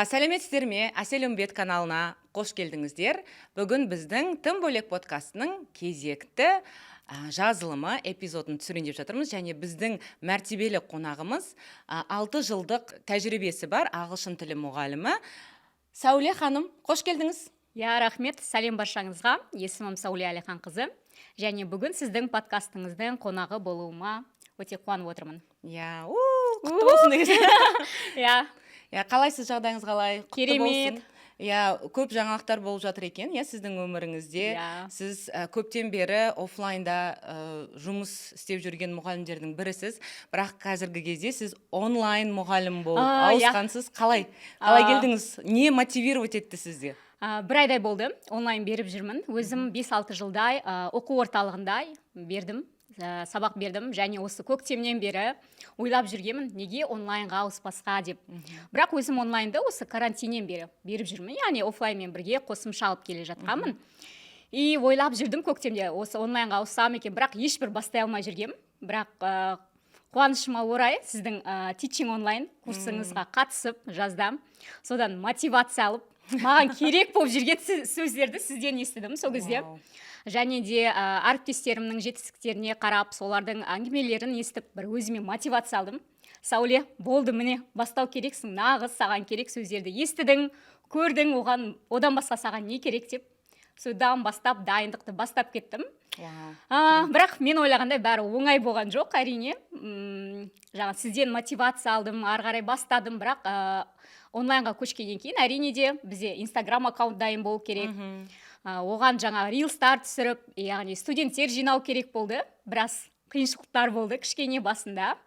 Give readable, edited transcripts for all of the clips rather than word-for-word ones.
Сәлеметсіздер ме? Әсел Үмбет каналына қош келдіңіздер. Бүгін біздің «Тым бөлек» подкастының кезекті жазылымы, эпизодын түсірейін деп жатырмыз және біздің мәртебелі қонағымыз 6 жылдық тәжірибесі бар ағылшын тілі мұғалімі Сәуле ханым. Қош келдіңіз! Иә, рахмет. Сәлем баршаңызға! Есімім Сәуле Әлиханқызы және бүгін сіздің подкастыңыздың қонағы болуыма өте қуанып отырмын. Иә, у, құтты болсын деген. Иә. Иә, қалайсыз, жағдайыңыз қалай? Құтты Керемет. болсын. Иә, көп жаңалықтар болып жатыр екен, иә, сіздің өміріңізде. Иә. Сіз көптен бері оффлайнда жұмыс істеп жүрген мұғалімдердің бірісіз, бірақ қазіргі кезде сіз онлайн мұғалім болып Иә. ауысқансыз. Қалай келдіңіз? Не мотивировать етті сізді? Бір айдай болды онлайн беріп жүрмін. Өзім 5-6 жылдай оқу орталығында бердім, сабақ бердім және осы көктемнен бері ойлап жүргенмін, неге онлайнға ауыспасқа деп. Бірақ өзім онлайнды осы карантиннен бері беріп жүрмін, яғни оффлайнмен бірге қосымша алып келе жатқанмын. И ойлап жүрдім, көктемде осы онлайнға ауыссам екен, бірақ ешбір бастай алмай жүргенмін. Бірақ қуанышыма орай сіздің Teaching Online курсыңызға қатысып, жаздам, содан мотивация алып, маған керек болып жүрген сөздерді сізден естідім сол кезде. Және де әріптестерімнің жетістіктеріне қарап, солардың әңгімелерін естіп, бір өзіме мотивация алдым. Сәуле, болды, міне, бастау керексің, нағыз саған керек сөздерді естідің, көрдің, оған одан басқа саған не керек деп, содан бастап дайындықты бастап кеттім. Бірақ мен ойлағандай бәрі оңай болған жоқ, әрине. Жаңа сізден мотивация алдым, ары қарай бастадым, бірақ онлайнға көшкеннен кейін, әрине де, бізде Инстаграм аккаунт дайын болу керек. Оған жаңа рилстар түсіріп, яғни студенттер жинау керек болды. Біраз қиыншылықтар болды кішкене басында.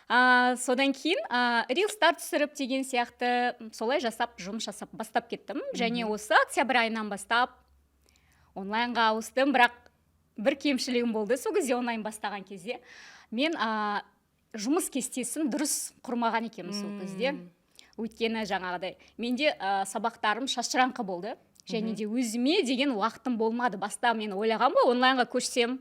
Содан кейін рилстар түсіріп деген сияқты, солай жасап, жұмыс жасап бастап кеттім және осы октябрь айынан бастап онлайнға ауыстым. Бірақ бір кемшілігім болды: сол кезде, онлайн бастаған кезде, мен жұмыс кестесін дұрыс құрмаған екенмін сол кезде. Өйткені жаңағыдай менде сабақтарым шашыраңқы болды және де өзіме деген уақытым болмады. Баста мен ойлағанмын ғой, онлайнға көшсем,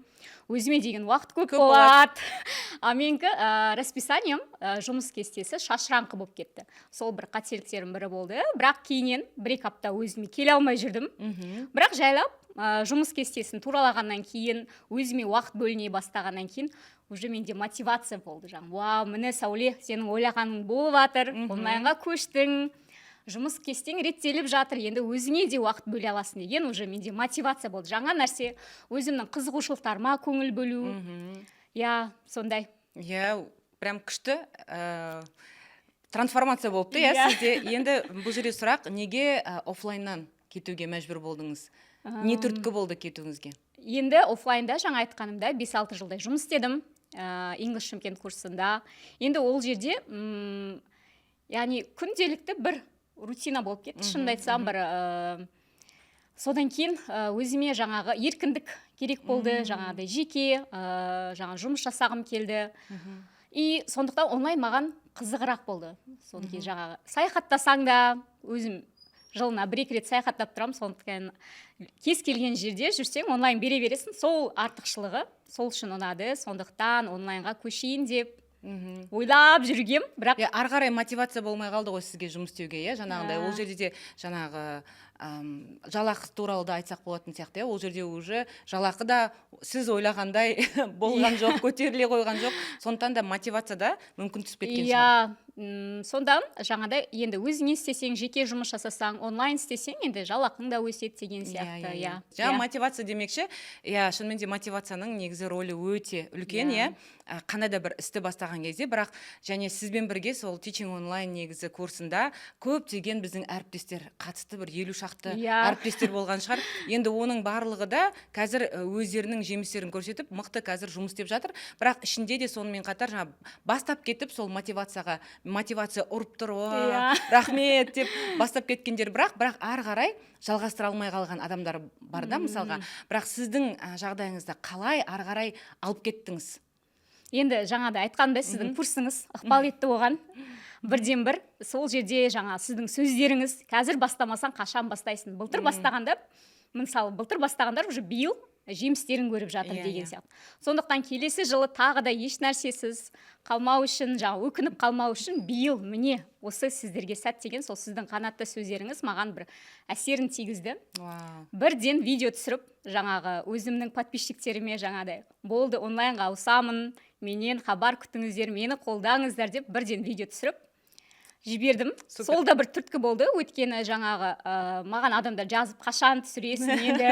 өзіме деген уақыт көп Көп болады. болады. А менікі расписанием, жұмыс кестесі шашыраңқы болып кетті. Сол бір қателіктерім бірі болды. Бірақ кейіннен бір екі апта өзіме келе алмай жүрдім. Бірақ жайлап жұмыс кестесін туралағаннан кейін, өзіме уақыт бөліне бастағаннан кейін, уже менде мотивация болды. Жаңағы: «Вау, міне, Сәуле, сенің ойлағаның болып жатыр, онлайнға көштің, жұмыс кестең реттеліп жатыр, енді өзіңе де уақыт бөле аласың» деген уже менде мотивация болды. Жаңа нәрсе, өзімнің қызығушылықтарыма көңіл бөлу. Иә, сондай. Иә, прям күшті трансформация болыпты, иә. Иә. Сізде енді бұл жерде сұрақ: неге оффлайннан кетуге мәжбүр болдыңыз? Не түрткі болды кетуіңізге? Енді оффлайнда, жаңа айтқанымдай, 5-6 жылдай жұмыс істедім English Шымкент курсында. Енді ол жерде яғни күнделікті бір рутина болып кетті, шынымды айтсам. Бір содан кейін өзіме жаңағы еркіндік керек болды, жаңағыдай жеке жаңа жұмыс жасағым келді. И сондықтан онлайн маған қызығырақ болды. Содан кейін жаңағы саяхаттасаң да, өзім жылына бір екі рет саяхаттап тұрамын, сондықтан кез келген жерде жүрсең, онлайн бере бересің. Сол артықшылығы сол үшін ұнады. Сондықтан онлайнға көшейін деп ойлап жүргем, бірақ Иә, ары қарай мотивация болмай қалды ғой сізге жұмыс істеуге, иә, жаңағындай. Ол Иә. жерде де жаңағы жалақы туралы да айтсақ болатын сияқты, иә. Ол жерде уже жалақы да сіз ойлағандай болған жоқ, көтеріле қойған жоқ, сондықтан да мотивация да мүмкін түсіп кеткен шығар. Иә, сонда жаңағыдай енді өзіңе істесең, жеке жұмыс жасасаң, онлайн істесең, енді жалақың да өседі деген сияқты, иә. Жаңа мотивация демекші, иә, шынымен де мотивацияның негізі рөлі өте үлкен, иә. Қандай да бір істі бастаған кезде. Бірақ және сізбен бірге сол Teaching Online негізі курсында көптеген біздің әріптестер қатысты, бір 50 шақты әріптестер болған шығар. Енді оның барлығы да қазір өздерінің жемістерін көрсетіп, мықты қазір жұмыс істеп жатыр. Бірақ ішінде де сонымен қатар жаңа бастап кетіп, сол мотивацияға мотивация ұрып тұр, «Уа, рахмет» деп бастап кеткендер, бірақ ары қарай жалғастыра алмай қалған адамдар бар да, мысалға. Бірақ сіздің жағдайыңызда қалай ары қарай алып кеттіңіз? Енді жаңа да айтқандай, сіздің курсыңыз ықпал етті оған бірден бір. Сол жерде жаңа сіздің сөздеріңіз: «Қазір бастамасаң, қашан бастайсың?» Былтыр бастағанда, мысалы, былтыр бастағандар уже биыл Жемістерін көріп жатыр деген сияқты. Сондықтан келесі жылы тағы да еш нәрсесіз қалмау үшін, жаңағы өкініп қалмау үшін биыл, міне, осы сіздерге сәт деген сол сіздің қанатты сөздеріңіз маған бір әсерін тигізді. Бірден видео түсіріп, жаңағы өзімнің подписчиктеріме жаңағыдай: «Болды, онлайнға ауысамын, менен хабар күтіңіздер, мені қолдаңыздар», – деп бірден видео түсіріп жібердім. Супер. Сол да бір түрткі болды, өйткені жаңағы маған адамдар жазып: «Қашан түсіресің енді,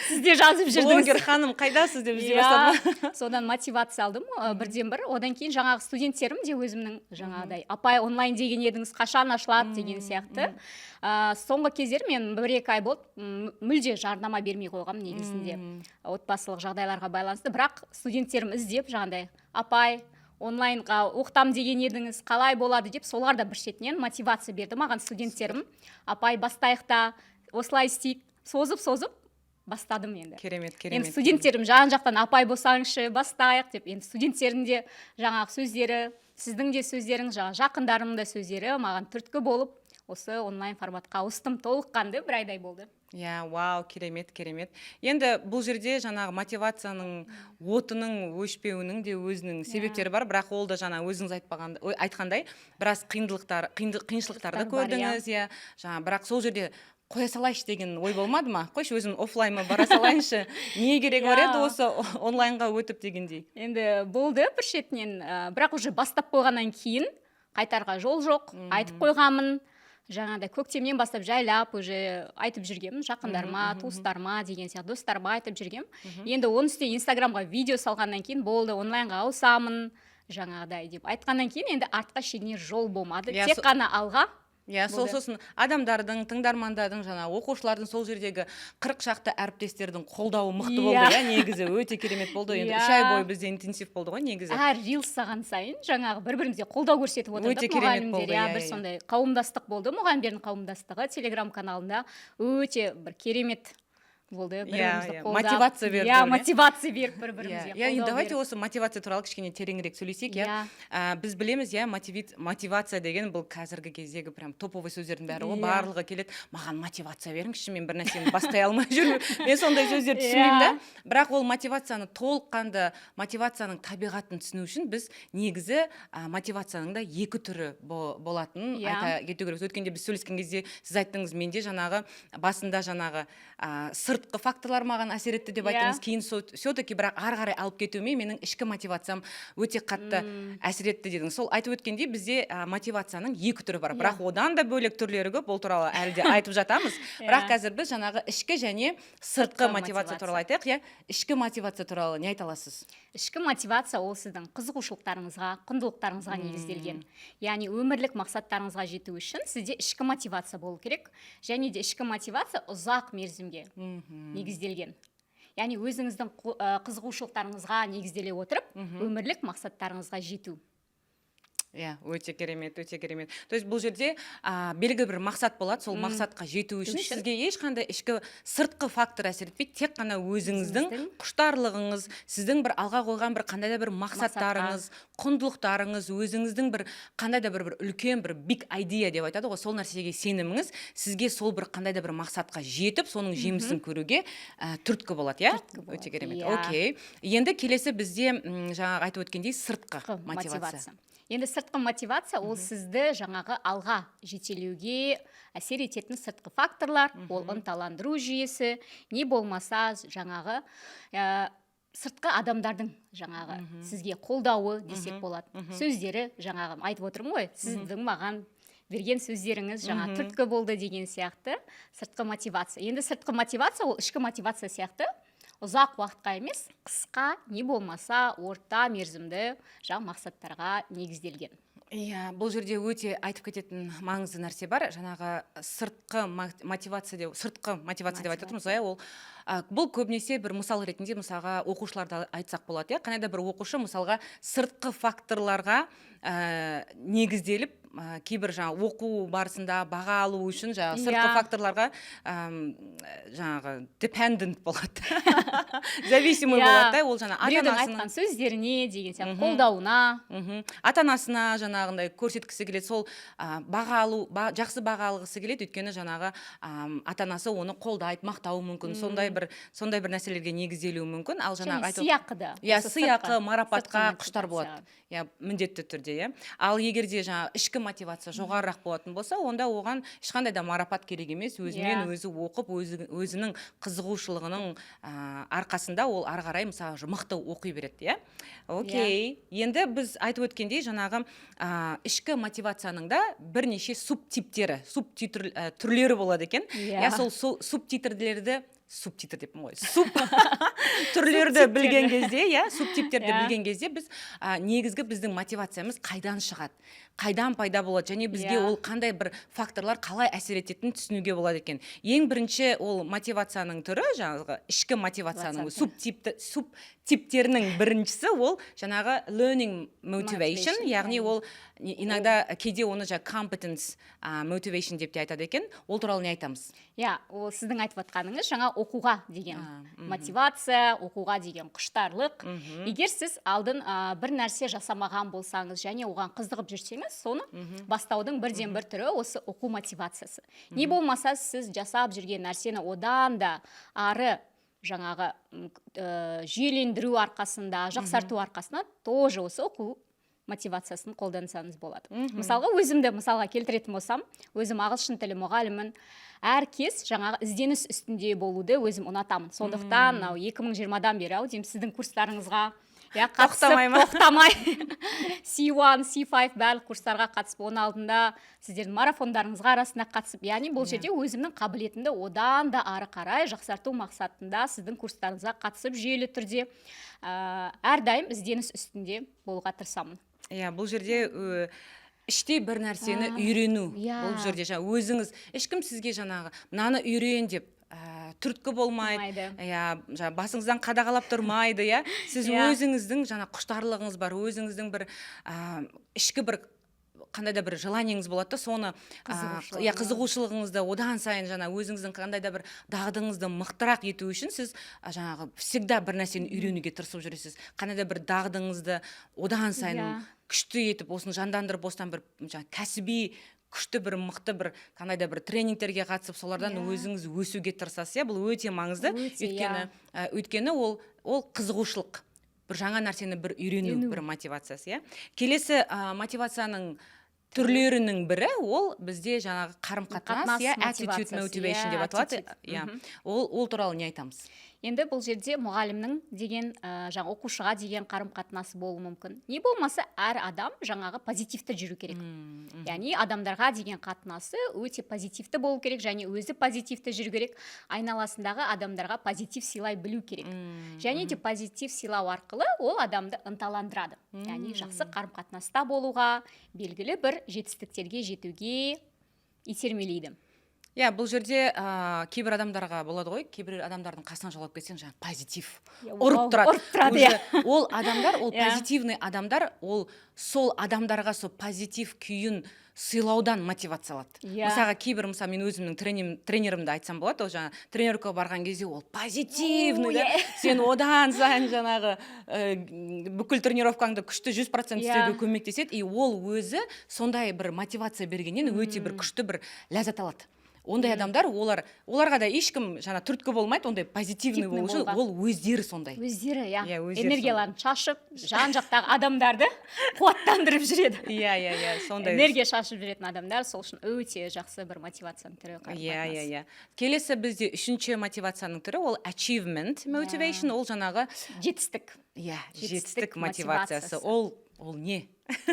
сіз де жазып жүрдіңіз». «Блогер ханым, қайдасыз?» деп іздей бастады ма? Иә, содан мотивация алдым бірден бір. Одан кейін жаңағы студенттерім де өзімнің жаңағыдай: «Апай, онлайн деген едіңіз, қашан ашылады?» деген сияқты. Соңғы кездері мен 1-2 ай болды, мүлде жарнама бермей қойғанмын негізінде, отбасылық жағдайларға байланысты. Бірақ студенттерім іздеп, жаңағыдай: «Апай, онлайнға оқытам деген едіңіз, қалай болады?» деп, солар да бір шетінен мотивация берді маған, студенттерім: «Апай, бастайық та, осылай істейік». Созып созып бастадым енді. Керемет, Енді керемет. студенттерім жан жақтан: «Апай, босаңызшы, бастайық», – деп. Енді студенттердің де жаңағы сөздері, сіздің де сөздеріңіз, жаңағы жақындарымның да сөздері маған түрткі болып, осы онлайн форматқа ауыстым. Толыққанды бір айдай болды. Иә, вау, керемет, керемет. Енді бұл жерде жаңағы мотивацияның отының өшпеуінің де өзінің себептері бар, бірақ ол да жаңа өзіңіз айтпаған, ой, айтқандай, біраз қиындылықтар, қиыншылықтарды Бар, иә. көрдіңіз, иә. Жаңа бірақ сол жерде қоя салайыншы деген ой болмады ма? «Қойшы, өзім оффлайнға бара салайыншы, не керегі бар еді осы онлайнға өтіп» дегендей. Енді болды бір шетінен, бірақ уже бастап қойғаннан кейін қайтарға жол жоқ. Айтып қойғанмын, жаңағыдай көктемнен бастап жайлап уже айтып жүргенмін жақындарыма, туыстарыма деген сияқты, достарыма айтып жүргенмін. Енді оның үстіне Инстаграмға видео салғаннан кейін, «болды, онлайнға ауысамын» жаңағыдай деп айтқаннан кейін, енді артқа шегінер жол болмады, тек қана алға Иә, сол болды. Сосын адамдардың, тыңдармандардың, жаңағы оқушылардың, сол жердегі 40 шақты әріптестердің қолдауы мықты болды. Иә, негізі өте керемет болды енді. 3 ай бойы бізде интенсив болды ғой негізі. Әр рилс салған сайын жаңағы бір бірімізге қолдау көрсетіп отырдық Өте керемет мұғалімдер, болды, иә, иә, бір сондай қауымдастық болды, мұғалімдердің қауымдастығы Телеграм каналында өте бір керемет болды, бір бірімізді қолдап. Мотивация берді Иә, ғой, иә? мотивация беріп, бір бірімізге Иә, енді қолдау давайте беріп. осы мотивация туралы кішкене тереңірек сөйлесейік, иә. Иә. Біз білеміз, иә, мотивация деген бұл қазіргі кездегі прям топовый сөздердің бәрі ғой. Барлығы келеді: «Маған мотивация беріңізші, мен бір нәрсені бастай алмай жүрмін». Мен сондай сөздерді түсінбеймін да. Бірақ ол мотивацияны толыққанды, мотивацияның табиғатын түсіну үшін біз негізі мотивацияның да екі түрі болатынын айта кету керек. Өткенде біз сөйлескен кезде сіз айттыңыз: «Менде жаңағы басында жаңағы сыртқы факторлар маған әсер етті», – деп айттыңыз. Кейін все-таки бірақ ары қарай алып кетуіме менің ішкі мотивациям өте қатты әсер етті дедіңіз. Сол айтып өткендей, бізде мотивацияның екі түрі бар, бірақ одан да бөлек түрлері көп, ол туралы әлі де айтып жатамыз. Бірақ қазір біз жаңағы ішкі және сыртқы Сыртқы мотивация туралы айтайық, иә. Ішкі мотивация туралы не айта аласыз? Ішкі мотивация ол сіздің қызығушылықтарыңызға, құндылықтарыңызға негізделген, яғни өмірлік мақсаттарыңызға жету үшін сізде ішкі мотивация болу керек. Және де ішкі мотивация ұзақ мерзімге негізделген, яғни өзіңіздің қызығушылықтарыңызға негізделе отырып, өмірлік мақсаттарыңызға жету. Иә, өте керемет, өте керемет. То есть бұл жерде белгілі бір мақсат болады, сол мақсатқа жету үшін Үшін. сізге ешқандай ішкі, сыртқы фактор әсер етпейді, тек қана өзіңіздің Өзіңіздің. құштарлығыңыз, сіздің бір алға қойған бір қандай да бір мақсаттарыңыз, құндылықтарыңыз, өзіңіздің бір қандай да бір үлкен бір big idea деп айтады ғой, сол нәрсеге сеніміңіз сізге сол бір қандай да бір мақсатқа жетіп, соның жемісін көруге түрткі болады, иә? Түрткі болады, Өте керемет. иә. Окей, енді келесі бізде жаңағы айтып өткендей, сыртқы Сыртқы мотивация. Енді сыртқы мотивация ол сізді жаңағы алға жетелеуге әсер ететін сыртқы факторлар, ол ынталандыру жүйесі, не болмаса жаңағы сыртқы адамдардың жаңағы сізге қолдауы десек болады, сөздері. Жаңағы айтып отырмын ғой, сіздің маған берген сөздеріңіз жаңа түрткі болды деген сияқты. Сыртқы мотивация, енді сыртқы мотивация ол ішкі мотивация сияқты ұзақ уақытқа емес, қысқа не болмаса орта мерзімді жаңа мақсаттарға негізделген. Иә, бұл жерде өте айтып кететін маңызды нәрсе бар. Жаңағы сыртқы мотивация деп, сыртқы мотивация деп айтып отырмыз ғой, иә, ол бұл көбінесе бір мысал ретінде, мысалға, оқушыларды айтсақ болады, иә. Қандай да бір оқушы, мысалға, сыртқы факторларға негізделіп, кейбір жаңа оқу барысында баға алу үшін жаңағы сыртқы факторларға жаңағы dependent болады, зависимый болады да. Ол жаңа ата Біреудің анасының айтқан сөздеріне деген сияқты, қолдауына. Ата анасына жаңағындай көрсеткісі келеді, сол баға алу, жақсы баға алғысы келеді, өйткені жаңағы ата анасы оны қолдайды, мақтауы мүмкін, сондай бір нәрселерге негізделуі мүмкін. Ал жаңағы Және айтып сыйақы да. Иә, Осы сыйақы, марапатқа сыртқы құштар болады. мотивация. Иә, міндетті түрде, иә. Ал егер де жаңағы ішкі мотивация жоғарырақ болатын болса, онда оған ешқандай да марапат керек емес, өзімен өзі оқып, өзінің қызығушылығының арқасында ол ары қарай, мысалы, уже мықты оқи береді, иә. Окей, енді біз айтып өткендей, жаңағы ішкі мотивацияның да бірнеше субтиптері, субтитр түрлері болады екен. Иә, сол субтитрлерді, субтитр деппін ғой, суб түрлерді білген кезде, иә, субтиптерді білген кезде біз негізгі біздің мотивациямыз қайдан шығады, қайдан пайда болады және бізге ол қандай бір факторлар қалай әсер ететінін түсінуге болады екен. Ең бірінші ол мотивацияның түрі, жаңағы ішкі мотивацияның Мотивация. субтиптерінің біріншісі ол жаңағы learning motivation, Motivation, яғни яғни ол иногда, кейде оны жаңағы competence motivation деп те айтады екен. Ол туралы не айтамыз? Иә, ол сіздің айтып жатқаныңыз жаңа оқуға деген мотивация, оқуға деген құштарлық. Егер сіз алдын бір нәрсе жасамаған болсаңыз және оған қызығып жүрсеңіз, соны бастаудың бірден бір түрі осы оқу мотивациясы. Не болмаса сіз жасап жүрген нәрсені одан да ары жаңағы жүйелендіру арқасында, жақсарту арқасында тоже осы оқу мотивациясын қолдансаңыз болады. Мысалға, өзімді мысалға келтіретін болсам, өзім ағылшын тілі мұғалімін, әр кез жаңағы ізденіс үстінде болуды өзім ұнатамын. Сондықтан мынау 2020-дан бері ау деймін сіздің курстарыңызға, иә, қатысып, Тоқтамай ма? Тоқтамай C1, C5 барлық курстарға қатысып, оның алдында сіздердің марафондарыңызға арасында қатысып, яғни бұл жерде өзімнің қабілетімді одан да ары қарай жақсарту мақсатында сіздің курстарыңызға қатысып, жүйелі түрде әрдайым ізденіс үстінде болуға тырысамын. Иә, бұл жерде іштей бір нәрсені үйрену. Бұл жерде жаңа өзіңіз, ешкім сізге жаңағы мынаны үйрен деп түрткі болмайды. Болмайды. Иә, жаңа басыңыздан қадағалап тұрмайды, иә. Сіз өзіңіздің жаңа құштарлығыңыз бар, өзіңіздің бір ішкі бір қандай да бір желаниеңіз болады да, соны Қызығушылығы. Иә, қызығушылығыңызды одан сайын жаңа өзіңіздің қандай да бір дағдыңызды мықтырақ ету үшін сіз жаңағы всегда бір нәрсені үйренуге тырысып жүресіз, қандай да бір дағдыңызды одан сайын күшті етіп, осыны жандандырып, осыдан бір жаңа кәсіби күшті бір мықты бір қандай да бір тренингтерге қатысып, солардан өзіңіз өсуге тырысасыз. Иә, бұл өте маңызды. Өте, Өйткені иә. Өйткені ол қызығушылық, бір жаңа нәрсені бір үйрену Үйрену. бір мотивациясы, иә. Келесі мотивацияның түрлерінің бірі ол бізде жаңағы қарым қатынас, Қатынас иә, attitude мотивациясы, motivation иә, деп аталады. Attitude. Иә, ол туралы не айтамыз? Енді бұл жерде мұғалімнің деген жаңа оқушыға деген қарым қатынасы болуы мүмкін. Не болмаса әр адам жаңағы позитивті жүру керек, яғни адамдарға деген қатынасы өте позитивті болу керек және өзі позитивті жүру керек, айналасындағы адамдарға позитив сыйлай білу керек. Және де позитив сыйлау арқылы ол адамды ынталандырады, яғни жақсы қарым қатынаста болуға, белгілі бір жетістіктерге жетуге итермелейді. Иә, бұл жерде кейбір адамдарға болады ғой, кейбір адамдардың қасына жолап кетсең, жаңағы позитив ұрып тұрады. Ұрып тұрады, иә. Уже ол адамдар, ол позитивный адамдар, ол сол адамдарға сол позитив күйін сыйлаудан мотивация алады. Мысалға, кейбір, мысалы, мен өзімнің тренерімді айтсам болады. Ол жаңағы тренировкаға барған кезде ол позитивный да, сен одан сайын жаңағы бүкіл тренировкаңды күшті 100% істеуге көмектеседі. И ол өзі сондай бір мотивация бергеннен өте бір күшті бір ләззат алады. Ондай адамдар, оларға да ешкім жаңа түрткі болмайды ондай позитивный Позитивный болу үшін. Болуға. Ол өздері сондай. Өздері, иә. Иә, өздері. Энергияларын шашып, жан жақтағы адамдарды қуаттандырып жүреді. Иә, сондай. Энергия шашып жүретін адамдар, сол үшін өте жақсы бір мотивацияның түрі қарым иә қатынас. Иә, келесі бізде үшінші мотивацияның түрі ол achievement motivation, ол жаңағы Жетістік. Иә, Жетістік жетістік мотивациясы. Мотивациясы. Ол не?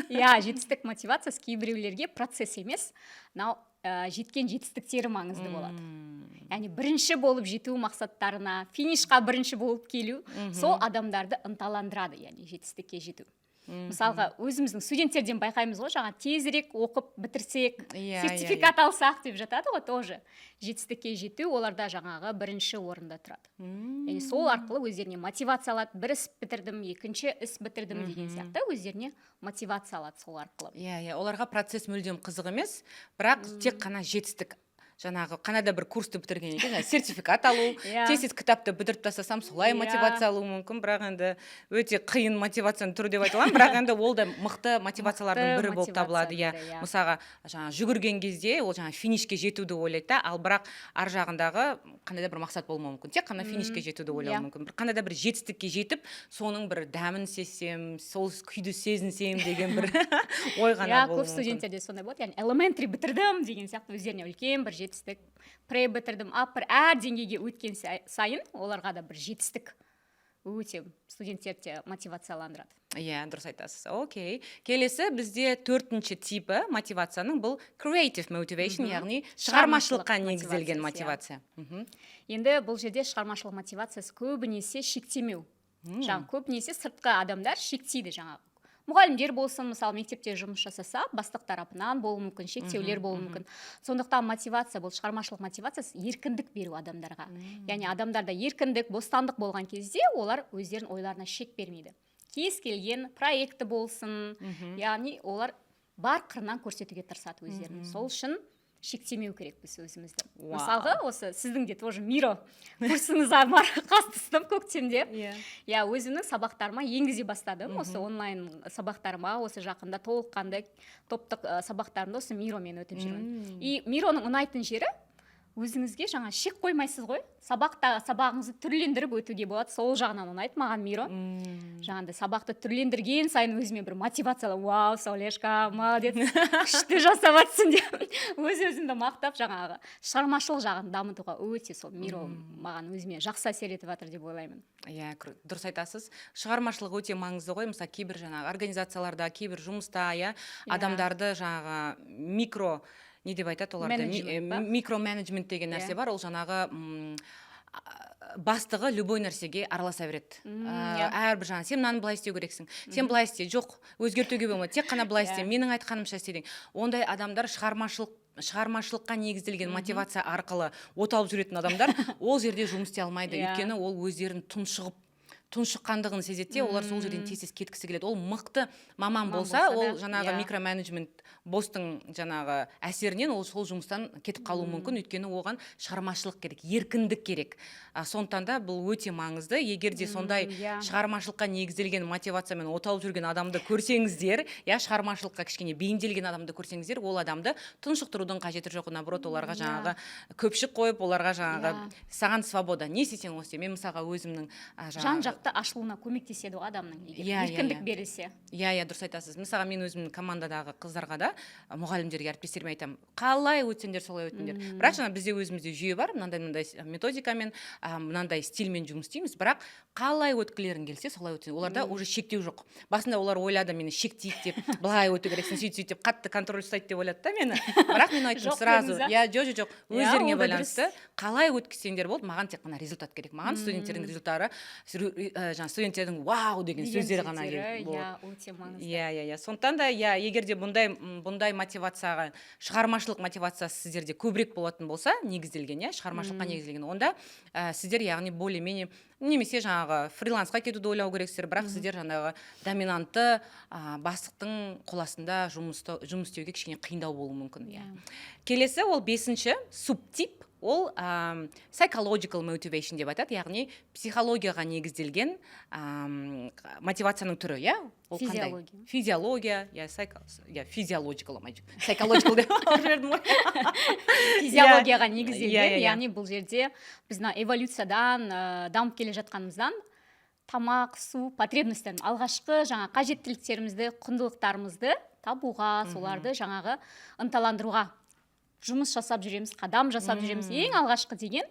Иә, жетістік мотивациясы кейбіреулерге процесс емес, мынау жеткен жетістіктері маңызды болады, яғни бірінші болып жету мақсаттарына, финишқа бірінші болып келу сол адамдарды ынталандырады, яғни жетістікке жету. Мысалға, өзіміздің студенттерден байқаймыз ғой, жаңа тезірек оқып бітірсек, Иә, иә, сертификат алсақ деп жатады ғой. Тоже жетістікке жету оларда жаңағы бірінші орында тұрады. Яғни сол арқылы өздеріне мотивация алады: бір іс бітірдім, екінші іс бітірдім деген сияқты, өздеріне мотивация алады сол арқылы. Иә, оларға процесс мүлдем қызық емес, бірақ тек қана жетістік, жаңағы қандай да бір курсты бітіргеннен кейін жаңағы сертификат алу, тез тез кітапты бітіріп тастасам, солай мотивация алуы мүмкін. Бірақ енді өте қиын мотивацияның түрі деп айта аламын, бірақ енді ол да мықты мотивациялардың Мықты бірі болып табылады, иә. Мотивацияның бірі, иә. Мысалға, жаңағы жүгірген кезде ол жаңағы финишке жетуді ойлайды да, ал бірақ ар жағындағы қандай да бір мақсат болмауы мүмкін, тек қана финишке жетуді ойлауы мүмкін. Бір қандай да бір жетістікке жетіп, соның бір дәмін сезсем, сол күйді сезінсем деген бір ой ғана болуы Көп мүмкін. студенттерде сондай болады, яғни elementary бітірдім деген сияқты, өздеріне үлкен бір жетістік. Pre бітірдім, upper, әр деңгейге өткен сайын оларға да бір жетістік, өте студенттерді де мотивацияландырады. Иә, дұрыс айтасыз. Окей, келесі бізде төртінші типі мотивацияның бұл creative motivation, яғни Шығармашылық шығармашылыққа негізделген мотивациясы, мотивация. Енді бұл жерде шығармашылық мотивациясы көбінесе шектемеу. Жаңағы көбінесе сыртқы адамдар шектейді, жаңағы мұғалімдер болсын, мысалы, мектепте жұмыс жасаса, бастық тарапынан болуы мүмкін, шектеулер болуы мүмкін. Сондықтан мотивация, бұл шығармашылық мотивациясы еркіндік беру адамдарға. Яғни адамдарда еркіндік, бостандық болған кезде олар өздерінің ойларына шек бермейді, кез келген проекті болсын, яғни олар бар қырынан көрсетуге тырысады өздерін. Сол үшін шектемеу керекпіз өзімізді. Мысалға, осы сіздің де тоже Миро курсыңызға қатыстым көктемде. Иә, өзімнің сабақтарыма енгізе бастадым, осы онлайн сабақтарыма. Осы жақында толыққанды топтық сабақтарымды осы Миромен өтіп жүрмін. И Мироның ұнайтын жері, өзіңізге жаңа шек қоймайсыз ғой, сабақта сабағыңызды түрлендіріп өтуге болады. Сол жағынан ұнайды маған Миро. Жаңағыдай сабақты түрлендірген сайын өзіме бір мотивация: «Вау, Саулешка, молодец, күшті жасап жатырсың», – деп өз өзімді мақтап, жаңағы шығармашылық жағын дамытуға өте сол Миро маған, өзіме жақсы әсер етіп жатыр деп ойлаймын. Иә, дұрыс айтасыз, шығармашылық өте маңызды ғой. Мысалы, кейбір жаңағы организацияларда, кейбір жұмыста, иә, адамдарды жаңағы микро, не деп айтады оларды? Менеджмент па? Микроменеджмент деген нәрсе бар. Ол жаңағы бастығы любой нәрсеге араласа береді. Әрбір жаңағы: «Сен мынаны былай істеу керексің, сен былай істе, жоқ, өзгертуге болмайды, тек қана былай істе, менің айтқанымша істе» деген. Ондай адамдар, шығармашылыққа негізделген мотивация арқылы от алып жүретін адамдар ол жерде жұмыс істей алмайды. Өйткені ол өздерін тұншығып, тұншыққандығын сезеді де, олар сол жерден тез тез кеткісі келеді. Ол мықты маман маман болса, болса ол да, жаңағы микроменеджмент босстың жаңағы әсерінен ол сол жұмыстан кетіп қалуы мүмкін, өйткені оған шығармашылық керек, еркіндік керек. Сондықтан да бұл өте маңызды. Егер де сондай шығармашылыққа негізделген мотивациямен от алып жүрген адамды көрсеңіздер, иә, шығармашылыққа кішкене бейімделген адамды көрсеңіздер, ол адамды тұншықтырудың қажеті жоқ. Наоборот, оларға жаңағы көпшік қойып, оларға жаңағы саған свобода, не істесең, осы істе. Мен, мысалға, өзімнің жаңағы Жан жақты ашылуына көмектеседі ғой адамның, егер Иә, иә, еркіндік берілсе. Иә, дұрыс айтасыз. Мысалға, мен өзімнің командадағы қыздарға да, мұғалімдерге, әріптестеріме айтамын: қалай өтсеңдер, солай өтіңдер. Бірақ жаңа бізде өзімізде жүйе бар, мынандай мынандай методикамен, мынандай стильмен жұмыс істейміз, бірақ қалай өткілерің келсе, солай өтсін. Оларда уже шектеу жоқ. Басында олар ойлады, мені шектейді деп, былай өту керексің, сөйт, сөйт деп, қатты контроль ұстайды деп ойлады да мені. Бірақ мен айттым Жоқ сразу. дедіңіз, а? Иә, жоқ, Иә, өздеріңе ол да дұрыс. байланысты, қалай өткізсеңдер болды, маған тек қана результат керек. Маған студенттердің результаты, жаңағы студенттердің «вау» деген деген сөздері ғана сөздері, керек болады. Иә, өте маңызды. Иә, сондықтан да, иә, егер де бұндай мотивацияға, шығармашылық мотивациясы сіздерде көбірек болатын болса, негізделген, иә, шығармашылыққа негізделген, онда сіздер, яғни, более менее немесе жаңағы фрилансқа кетуді ойлау керексіздер. Бірақ сіздер жаңағы доминантты бастықтың қол астында жұмыс істеуге кішкене қиындау болуы мүмкін, иә. Келесі ол бесінші субтип, ол psychological motivation деп айтады, яғни психологияға негізделген мотивацияның түрі, иә. Ол қандай? Физиология. Физиология, иә, иә, physiological, psychological деп алып жібердім ғой. Физиологияға негізделген. Иә, иә, иә. Яғни бұл жерде біз мына эволюциядан дамып келе жатқанымыздан, тамақ, су потребность терін, алғашқы жаңа қажеттіліктерімізді, құндылықтарымызды табуға, соларды жаңағы ынталандыруға жұмыс жасап жүреміз, қадам жасап жүреміз. Ең алғашқы деген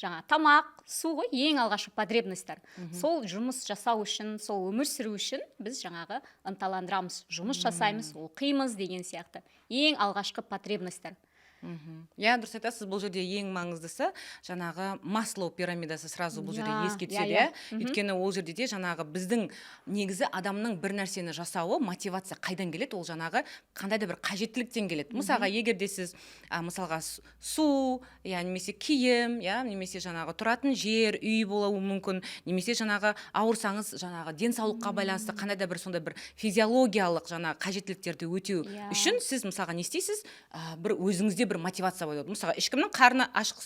жаңа тамақ, су ғой, ең алғашқы потребность тар. Сол жұмыс жасау үшін, сол өмір сүру үшін біз жаңағы ынталандырамыз, жұмыс жасаймыз, оқимыз деген сияқты. Ең алғашқы потребность тар. Иә, дұрыс айтасыз. Бұл жерде ең маңыздысы жаңағы Маслоу пирамидасы сразу бұл жерде еске түседі, иә, иә. Өйткені ол жерде де жаңағы біздің негізі адамның бір нәрсені жасауы, мотивация қайдан келеді? Ол жаңағы қандай да бір қажеттіліктен келеді. Мысалға, егер де сіз мысалға, су, иә, немесе киім, иә, немесе жаңағы тұратын жер, үй болуы мүмкін, немесе жаңағы ауырсаңыз, жаңағы денсаулыққа байланысты қандай да бір сондай бір физиологиялық жаңағы қажеттіліктерді өтеу үшін сіз, мысалға, не істейсіз? Бір өзіңізде бір мотивация болады. Мысалға, ешкімнің қарны ашық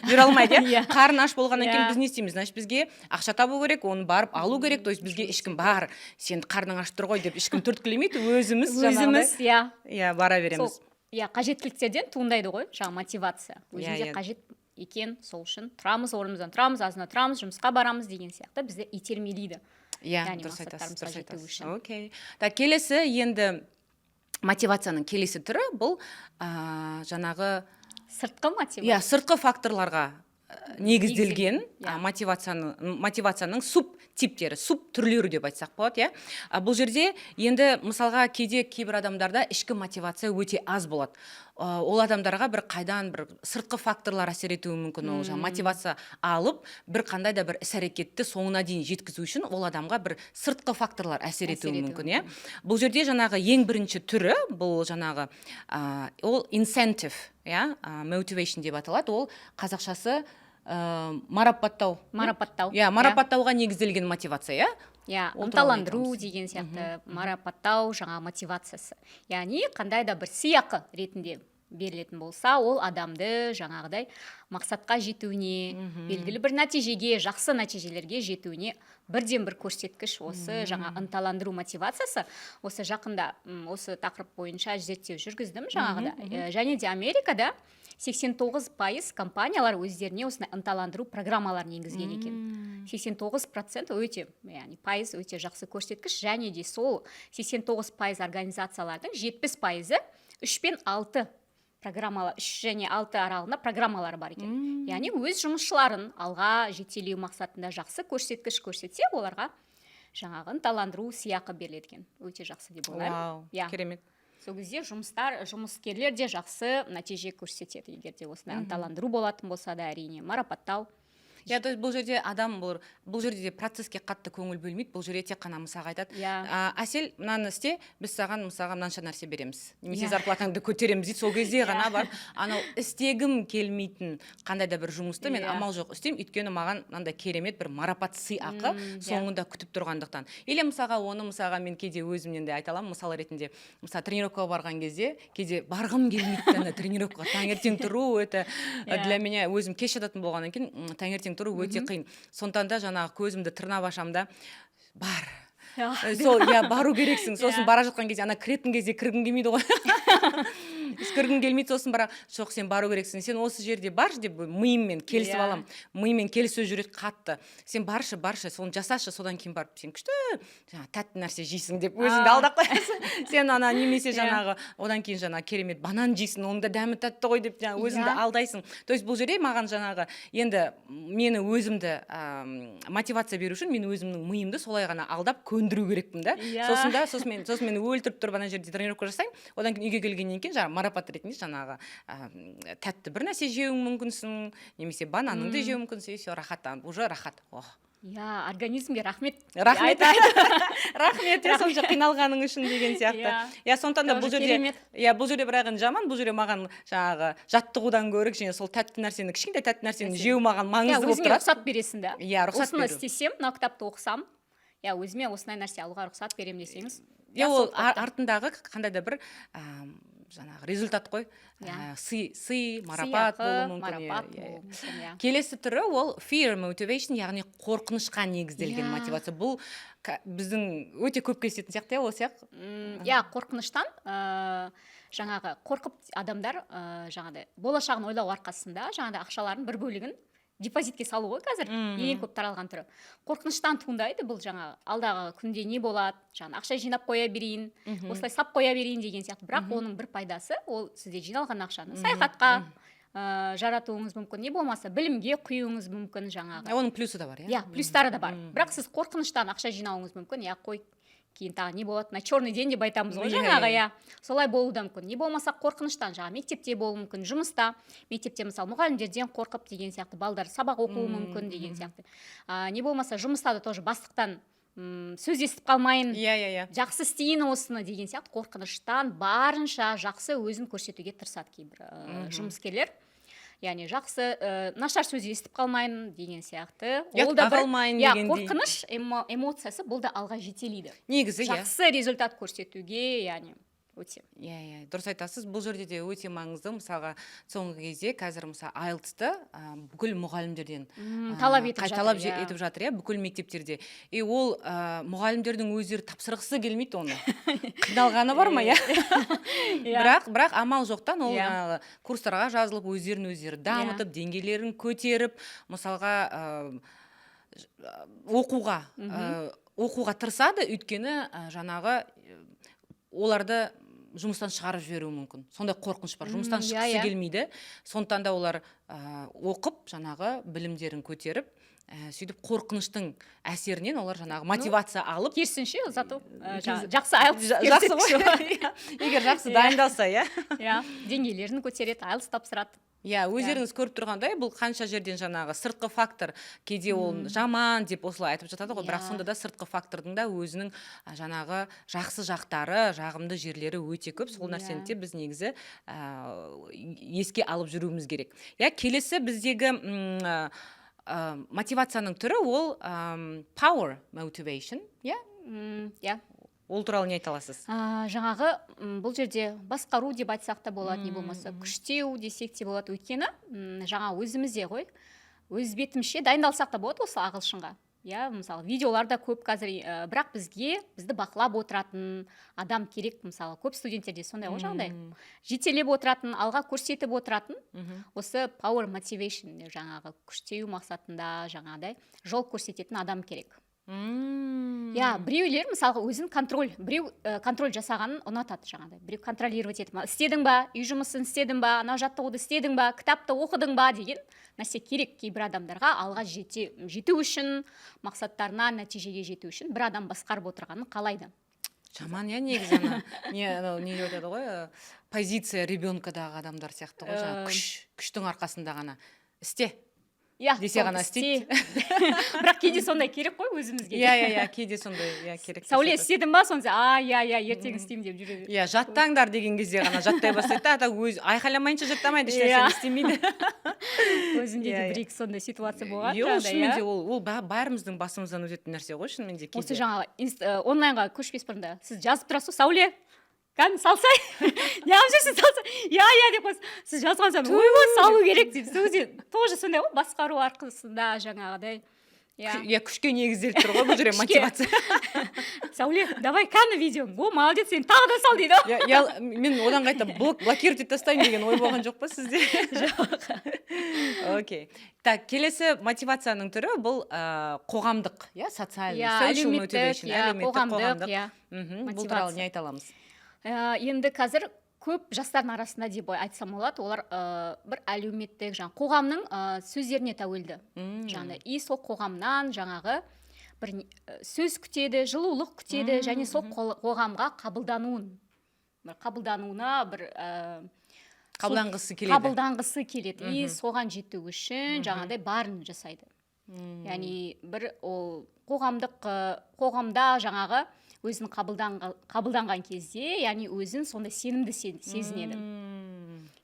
жүре алмайды, иә. Қарны аш болғаннан кейін біз не істейміз? Значит, бізге ақша табу керек, оны барып алу керек. То есть бізге ешкім «Бар, сен қарның ашып тұр ғой» деп ешкім түрткілемейді, өзіміз жаңағыдай Өзіміз, иә. иә, бара береміз. Сол, иә, қажеттіліктерден туындайды ғой жаңағы мотивация. Өзімізде қажет екен, сол үшін тұрамыз, орнымыздан тұрамыз, азанда тұрамыз, жұмысқа барамыз деген сияқты, бізді итермелейді. Яғни Дұрыс айтасыз, мақсаттарымызға дұрыс жету айтасыз. үшін. Окей, так, келесі енді мотивацияның келесі түрі бұл жаңағы Сыртқы мотивация. Иә, сыртқы факторларға негізделген Негізделген, иә. Мотивацияның субтиптері, субтүрлері деп айтсақ болады, иә. Бұл жерде енді, мысалға, кейде кейбір адамдарда ішкі мотивация өте аз болады. Ол адамдарға бір қайдан бір сыртқы факторлар әсер етуі мүмкін. Ол жаңағы мотивация алып, бір қандай да бір іс әрекетті соңына дейін жеткізу үшін ол адамға бір сыртқы факторлар әсер Әсер етуі етуі мүмкін, иә. Бұл жерде жаңағы ең бірінші түрі бұл жаңағы ол incentive, иә, motivation деп аталады. Ол қазақшасы марапаттау. Марапаттау. Иә, марапаттауға негізделген мотивация, иә. Иә. Ол туралы Ынталандыру айтамыз. деген сияқты, марапаттау жаңа мотивациясы, яғни қандай да бір сыйақы ретінде берілетін болса, ол адамды жаңағыдай мақсатқа жетуіне, белгілі бір нәтижеге, жақсы нәтижелерге жетуіне бірден бір көрсеткіш осы жаңа ынталандыру мотивациясы. Осы жақында осы тақырып бойынша зерттеу жүргіздім жаңағыда. Және де Америкада 89% компаниялар өздеріне осындай ынталандыру программаларын енгізген екен. 89% өте, яғни пайыз, өте жақсы көрсеткіш. Және де сол 89% организациялардың 70%-ы 3 пен 6 программалар, 3 және 6 аралығында программалары бар екен. Яғни өз жұмысшыларын алға жетелеу мақсатында жақсы көрсеткіш көрсетсе, оларға жаңағы ынталандыру, сыйақы беріледі екен. Өте жақсы деп ойлаймын. Вау, керемет. Сол кезде жұмыскерлер де жақсы нәтиже көрсетеді, егер де осындай ынталандыру болатын болса да, әрине, марапаттау. Иә, то есть бұл жерде адам бұл жерде де процесске қатты көңіл бөлмейді. Бұл жерде тек қана, мысалға, айтады: «Әсел, мынаны істе, біз саған, мысалға, мынанша нәрсе береміз немесе зарплатаңды көтереміз», – дейді. Сол кезде ғана барып анау істегім келмейтін қандай да бір жұмысты мен амал жоқ істеймін, өйткені маған мынандай керемет бір марапат, сыйақы соңында күтіп тұрғандықтан. Или, мысалға, оны, мысалға, мен кейде өзімнен де айта аламын мысал ретінде. Мысалы, тренировкаға барған кезде кейде барғым келмейді ана тренировкаға. Таңертең тұру это для меня, өзім кеш жататын болғаннан кейін, таңертең тұру өте қиын. Сондықтан да жаңағы көзімді тырнап ашамын да, бар. Сол, иә, бару керексің. Сосын бара жатқан кезде, ана кіретін кезде кіргім келмейді ғой, кіргім келмейді. Сосын бірақ: «Жоқ, сен бару керексің, сен осы жерде баршы», – деп миыммен келісіп аламын. Миыммен келіссөз жүреді қатты: «Сен баршы, баршы, соны жасашы, содан кейін барып сен күшті жаңағы тәтті нәрсе жейсің», – деп өзіңді алдап қоясың сен ана. Немесе жаңағы одан кейін жаңағы керемет банан жейсің, оның да дәмі тәтті ғой деп жаңағы өзіңді алдайсың. То есть бұл жерде маған жаңағы енді мені өзімді мотивация беру үшін мен өзімнің миымды солай ғана алдап көндіру керекпін да. Сосын мен өлтіріп тұрып ана жерде тренировка жасаймын. Одан кейін үйге келгеннен кейін жаңағы марапат ретінде жаңағы тәтті бір нәрсе жеуің мүмкінсің немесе бананыңды жеуің мүмкінсің, и все, рахаттанып, уже рахат, ох. Иә, организмге рахмет. Рахмет, рахмет, иә, сонша қиналғаның үшін деген сияқты. Иә, сондықтан да бұл Тоже жерде керемет. Иә, бұл жерде бірақ енді жаман, бұл жерде маған жаңағы жаттығудан гөрі кішкене сол тәтті нәрсені, кішкентай тәтті нәрсені Нәрсені. жеу маған маңызды болып Өзіңе тұрады. рұқсат бересің да. Иә, рұқсат Осыны беру. істесем, мына кітапты оқысам, иә, өзіме осындай нәрсе алуға рұқсат беремін десеңіз. Иә, ол Сол кітапты. артындағы қандай да бір жаңағы результат қой. Сый, марапат Сыйақы, болуы мүмкін, иә, марапат иә, иә. болуы мүмкін, иә. Келесі түрі ол fear motivation, яғни қорқынышқа негізделген мотивация. Бұл біздің өте көп кездесетін сияқты, иә, ол сияқты. Иә, қорқыныштан, жаңағы қорқып адамдар жаңағыдай болашағын ойлау арқасында жаңағыдай ақшаларын бір бөлігін депозитке салу ғой қазір ең көп таралған түрі. Қорқыныштан туындайды бұл, жаңағы алдағы күнде не болады, жаңағы ақша жинап қоя берейін, осылай сап қоя берейін деген сияқты. Бірақ оның бір пайдасы: ол сізде жиналған ақшаны саяхатқа жаратуыңыз мүмкін, не болмаса білімге құюыңыз мүмкін жаңағы. Оның плюсы да бар, иә. Иә, плюстары да бар. Бірақ сіз қорқыныштан ақша жинауыңыз мүмкін, иә, қой. Кейін тағы не болады, на черный день деп айтамыз ғой. Жаңағы, иә, солай болуы да мүмкін. Не болмаса қорқыныштан, жаңағы мектепте болуы мүмкін, жұмыста, мектепте, мысалы, мұғалімдерден қорқып деген сияқты, балдар сабақ оқуы мүмкін деген сияқты. Не болмаса жұмыста да тоже бастықтан сөз естіп қалмайын, иә иә иә жақсы істейін осыны деген сияқты қорқыныштан барынша жақсы өзін көрсетуге тырысады кейбір жұмыскерлер, яғни жақсы, нашар сөз естіп қалмайын деген сияқты. Ол да бір, қалмайын иә, қорқыныш эмоциясы, бұл да алға жетелейді. Негізі, иә. Жақсы результат көрсетуге, яғни өте. Иә, дұрыс айтасыз. Бұл жерде де өте маңызды. Мысалға, соңғы кезде қазір, мысалы, IELTS-ты бүкіл мұғалімдерден талап етіп жатыр. Талап етіп жатыр, иә, бүкіл мектептерде. И ол мұғалімдердің өздері тапсырғысы келмейді оны, қиналғаны бар ма, иә? Бірақ амал жоқтан ол жаңағы курстарға жазылып, өздерін өздері дамытып, деңгейлерін көтеріп, мысалға, оқуға тырысады, өйткені жаңағы оларды жұмыстан шығарып жіберуі мүмкін, сондай қорқыныш бар, жұмыстан шыққысы келмейді. Сондықтан да олар оқып, жаңағы білімдерін көтеріп, сөйтіп қорқыныштың әсерінен олар жаңағы мотивация алып. Керісінше, зато жақсы IELTS Жақсы ғой. Иә, егер жақсы дайындалса, иә. Иә, деңгейлерін көтереді, IELTS тапсырады. Иә, өздеріңіз көріп тұрғандай, бұл қанша жерден жаңағы сыртқы фактор, кейде ол жаман деп осылай айтып жатады ғой, бірақ сонда да сыртқы фактордың да өзінің жаңағы жақсы жақтары, жағымды жерлері өте көп. Сол нәрсені де біз негізі еске алып жүруіміз керек. Иә, келесі біздегі мотивацияның түрі ол power motivation, иә? Иә. Ол туралы не айта аласыз? Жаңағы бұл жерде басқару деп айтсақ та болады, не болмаса күштеу десек те болады. Өйткені жаңа өзімізде ғой, өз бетімше дайындалсақ та болады осы ағылшынға, иә. Мысалы, видеолар да көп қазір, бірақ бізді бақылап отыратын адам керек. Мысалы, көп студенттерде сондай ғой, жаңағыдай жетелеп отыратын, алға көрсетіп отыратын. Осы power motivation, жаңағы күштеу мақсатында жаңағыдай жол көрсететін адам керек. Иә, біреулер, мысалға, өзін контроль, біреу контроль жасағанын ұнатады, жаңағыдай біреу контролировать етіп, істедің ба, үй жұмысын істедің ба, анау жаттығуды істедің ба, кітапты оқыдың ба деген нәрсе керек. Кейбір адамдарға алға жету үшін, мақсаттарына, нәтижеге жету үшін бір адам басқарып отырғанын қалайды. Жаман, иә, негізі ана не, анау не деп айтады ғой, позиция ребенкадағы адамдар сияқты ғой, жаңағы күштің арқасында ғана істе десе сол ғана істейді. Бірақ кейде сондай керек қой өзімізге. Иә, кейде сондай, иә, керек. Сәуле, істедің ба сонда? А, иә, ертең істеймін деп жүре береді. Иә, жаттаңдар деген кезде ғана жаттай бастайды да, ата өзі айқайламайынша жаттамайды, ешнәрсені істемейді. Өзімде де Иә, иә. бір екі сондай ситуация болған Иә, ол жаңағыдай, шынымен иә. де ол бәріміздің басымыздан өтетін нәрсе ғой шынымен де Осы кейде. жаңағы онлайнға көшпес бұрын да сіз жазып тұрасыз ғой: «Сәуле, кәдімгі салсай, неғып жүрсің, салсай». «Иә, иә» деп қойсыз. Сіз жазған сайын «Ойбай, салу керек» деп. Сол кезде тоже сондай ғой, басқару арқасында жаңағыдай, иә. Иә, күшке негізделіп тұр ғой бұл жерде Күшке. мотивация. «Сәуле, давай, кәні видеоң, о, молодец, сен тағы да сал», — дейді. Иә, иә, мен одан қайта блокировать етіп тастаймын деген ой болған жоқ па сізде? Жоқ. Окей, так, келесі мотивацияның түрі бұл қоғамдық, иә, социальный, Иә, social әлеуметтік, motivation, иә, әлеуметтік, қоғамдық, иә. Бұл туралы Мотивация. не айта аламыз? Енді қазір көп жастардың арасында деп айтсам болады, олар бір әлеуметтік, жаңағы қоғамның сөздеріне тәуелді. Жаңағыдай, и сол қоғамнан жаңағы бір сөз күтеді, жылулық күтеді және сол қоғамға қабылдануын, бір қабылдануына бір Қабылданғысы келеді. Қабылданғысы келеді и соған жету үшін жаңағыдай барын жасайды. Яғни бір ол қоғамдық, қоғамда жаңағы өзін қабылданған кезде, яғни өзін сондай сенімді сезінеді.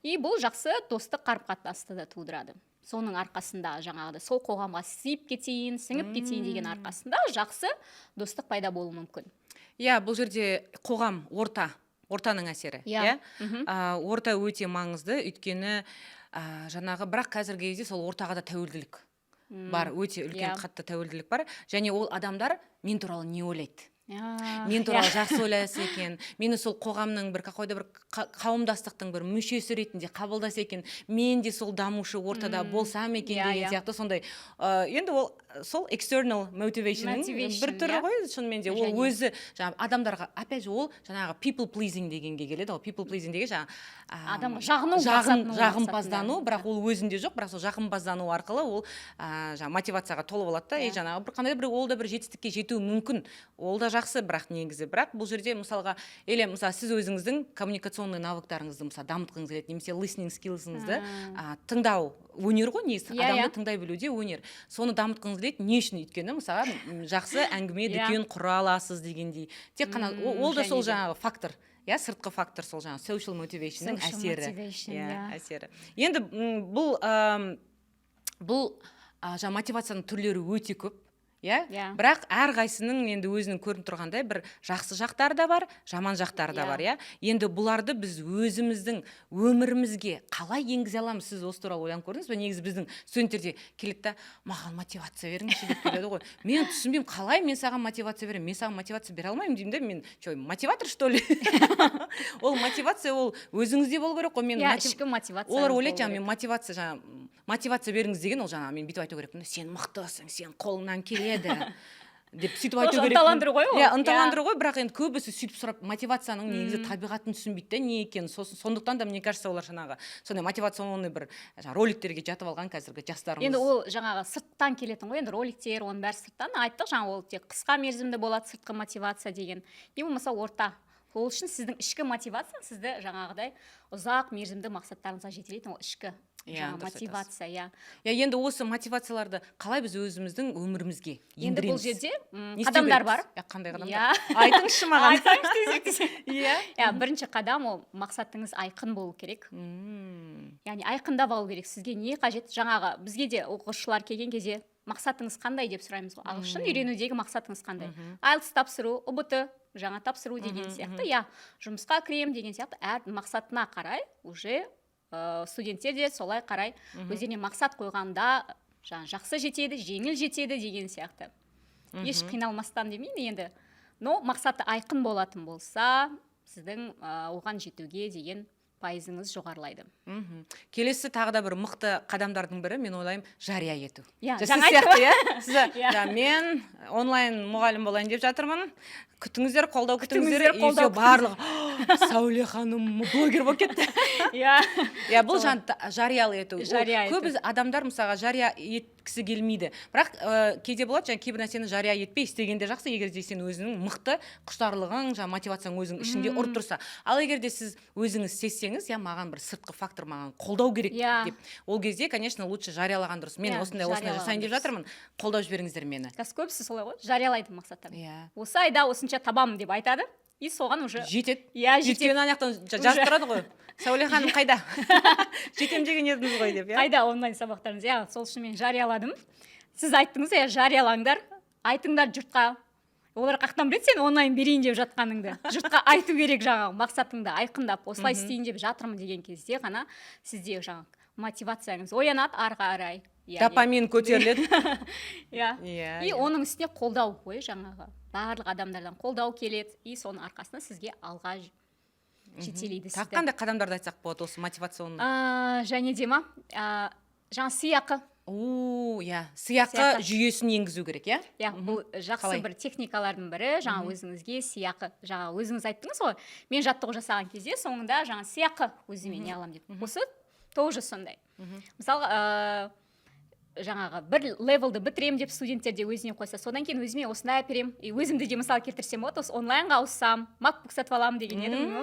И бұл жақсы достық қарым қатынасты да тудырады. Соның арқасында жаңағыдай сол қоғамға сиып кетейін, сіңіп кетейін деген арқасында жақсы достық пайда болуы мүмкін. Иә, бұл жерде қоғам, ортаның әсері, Иә. иә. Орта өте маңызды, өйткені жаңағы, бірақ қазіргі кезде сол ортаға да тәуелділік бар, өте үлкен, қатты тәуелділік бар. Және ол адамдар мен туралы не ойлайды, мен туралы жақсы ойласа екен, мені сол қоғамның бір какой-то бір қауымдастықтың бір мүшесі ретінде қабылдаса екен, мен де сол дамушы ортада болсам екен деген сияқты сондай. Енді ол сол external motivation-ның бір Motivation, түрі иә. ғой шынымен де. Ол Және өзі жаңағы адамдарға, опять же, ол жаңағы people pleasing дегенге келеді ғой. People pleasing деген жаңағы Адамға жағыну жағымпаздану, мақсатында. бірақ ол өзінде жоқ, бірақ сол жағымпаздану арқылы ол жаңағы мотивацияға толып алады да, и жаңағы бір қандай бір ол да бір жетістікке жетуі мүмкін, ол да жақсы, бірақ негізі, бірақ бұл жерде, мысалға, или, мысалы, сіз өзіңіздің коммуникационный навыктарыңызды, мысалы, дамытқыңыз келеді немесе listening skills ыңызды, тыңдау өнер ғой негізі, адамды тыңдай білу де өнер, соны дамытқыңыз келеді. Не үшін? Өйткені, мысалға, жақсы әңгіме дүкен құра аласыз дегендей. Тек қана ол да және сол де. жаңағы фактор, иә, сыртқы фактор, сол жаңағы social motivation ның Social әсері. motivation, иә, иә. әсері. Енді бұл жаңа мотивацияның түрлері өте көп, иә. Иә. Бірақ әрқайсының енді өзінің көрініп тұрғандай бір жақсы жақтары да бар, жаман жақтары да бар, иә. Енді бұларды біз өзіміздің өмірімізге қалай енгізе аламыз? Сіз осы туралы ойланып көрдіңіз бе? Негізі біздің студенттер де келеді да, «Маған мотивация беріңізші» деп келеді ғой. Мен түсінбеймін, қалай мен саған мотивация беремін? Мен саған мотивация бере алмаймын деймін да. Мен че, мотиватор, что ли? Ол мотивация, ол өзіңізде болу керек қой. Мен Ішкі мотивация. Олар ойлайды, жаңағы мен мотивация, жаңағы мотивация беріңіз деген ол жаңағы мен бүйтіп айту керекпін да: «Сен мықтысың, сен қолыңнан келеді» деп сөйтіп айту Тоже керек. ынталандыру ғой ол. Иә, ынталандыру ғой. Бірақ енді көбісі сөйтіп сұрап, мотивацияның негізі табиғатын түсінбейді да, не екенін. Сосын сондықтан да, мне кажется, олар жаңағы сондай мотивационный бір жаңағы роликтерге жатып алған қазіргі жастарымыз. Енді ол жаңағы сырттан келетін ғой енді роликтер, оның бәрі сырттан. Айттық жаңа, ол тек қысқа мерзімді болады сыртқы мотивация деген, не болмаса орта. Ол үшін сіздің ішкі мотивация сізді жаңағыдай ұзақ мерзімді мақсаттарыңызға жетелейтін, ол ішкі Иә, жаңағы дұрыс айтасыз. мотивация, иә. Иә, енді осы мотивацияларды қалай біз өзіміздің өмірімізге Енді бұл ендіреміз? жерде Не істеу қадамдар керекпіз? бар. Иә, қандай қадамдар? Айтыңызшы маған. Айтсаңызшы тезірек десе. Иә. Иә, бірінші қадам ол мақсатыңыз айқын болу керек. Яғни айқындап алу керек, сізге не қажет. Жаңағы бізге де оқушылар келген кезде «Мақсатыңыз қандай?» деп сұраймыз ғой. Ағылшын үйренудегі мақсатыңыз қандай? IELTS тапсыру, ҰБТ жаңа тапсыру деген сияқты, иә, жұмысқа кіремін деген сияқты. Әр мақсатына қарай уже студенттер де солай қарай өздеріне мақсат қойғанда жаңа жақсы жетеді, жеңіл жетеді деген сияқты, еш қиналмастан демеймін енді, но мақсаты айқын болатын болса, сіздің оған жетуге деген пайызыңыз жоғарылайды. Келесі тағы да бір мықты қадамдардың бірі, мен ойлаймын, жария ету. Иә, Сіз жаңа сияқты, иә, сіз Иә. жаңа «Мен онлайн мұғалім болайын деп жатырмын, күтіңіздер, қолдау күтіңіздер», Күтіңіздер, и қолдау. все, барлығы «Сәуле ханым блогер болып кетті». Иә, бұл жаңа жариялы ету. Ол Жария ету. Көбі адамдар, мысалға, жария еткісі келмейді, бірақ кейде болады, жаңа кейбір нәрсені жария етпей істеген де жақсы, егер де сен өзіңнің мықты құштарлығың, жаңа мотивацияң өзің ішіңде ұрып тұрса. Ал егер де сіз өзіңіз сезсеңіз, иә, маған бір сыртқы фактор, маған қолдау керек деп, ол кезде, конечно, лучше жариялаған дұрыс. Мен Иә, осындай осындай жариялаған жасайын деп дұрыс. жатырмын, қолдау жіберіңіздер мені. Қазір көбісі солай ғой, жариялайды мақсаттарын. «Осы айда осынша табамын» деп айтады и соған уже Жетеді. Иә, жетеді. Өйткені ана жақтан жазып тұрады ғой: «Сәуле ханым қайда? Жетем деген едіңіз ғой», – деп, иә. «Қайда онлайн сабақтарыңыз?» Иә, сол үшін мен жарияладым. Сіз айттыңыз, иә, жариялаңдар, айтыңдар жұртқа. Олар қаяқтан біледі сен онлайн берейін деп жатқаныңды? Жұртқа айту керек жаңағы мақсатыңды айқындап, осылай істейін деп жатырмын деген кезде ғана сізде жаңағы мотивацияңыз оянады ары қарай. Допамин көтеріледі. Иә. И оның үстіне қолдау ғой, жаңағы барлық адамдардан қолдау келеді и соның арқасында сізге алға жетелейді Тағы сізді. қандай қадамдарды айтсақ болады осы мотивационный? Және де ма, жаңа сыйақы. У, иә, сыйақы Сыйақы. жүйесін енгізу керек, иә. Иә, бұл жақсы Қалай? бір техникалардың бірі. Жаңа өзіңізге сыйақы, жаңа өзіңіз айттыңыз ғой, мен жаттығу жасаған кезде соңында жаңа сыйақы өзіме не аламын деп. Осы тоже сондай. Мысалға, жаңағы бір level ді бітіремін деп студенттер де өзіне қойса, содан кейін өзіме осындай әперемін. И өзімді де мысал келтірсем болады: осы онлайнға ауыссам, MacBook сатып аламын деген едім.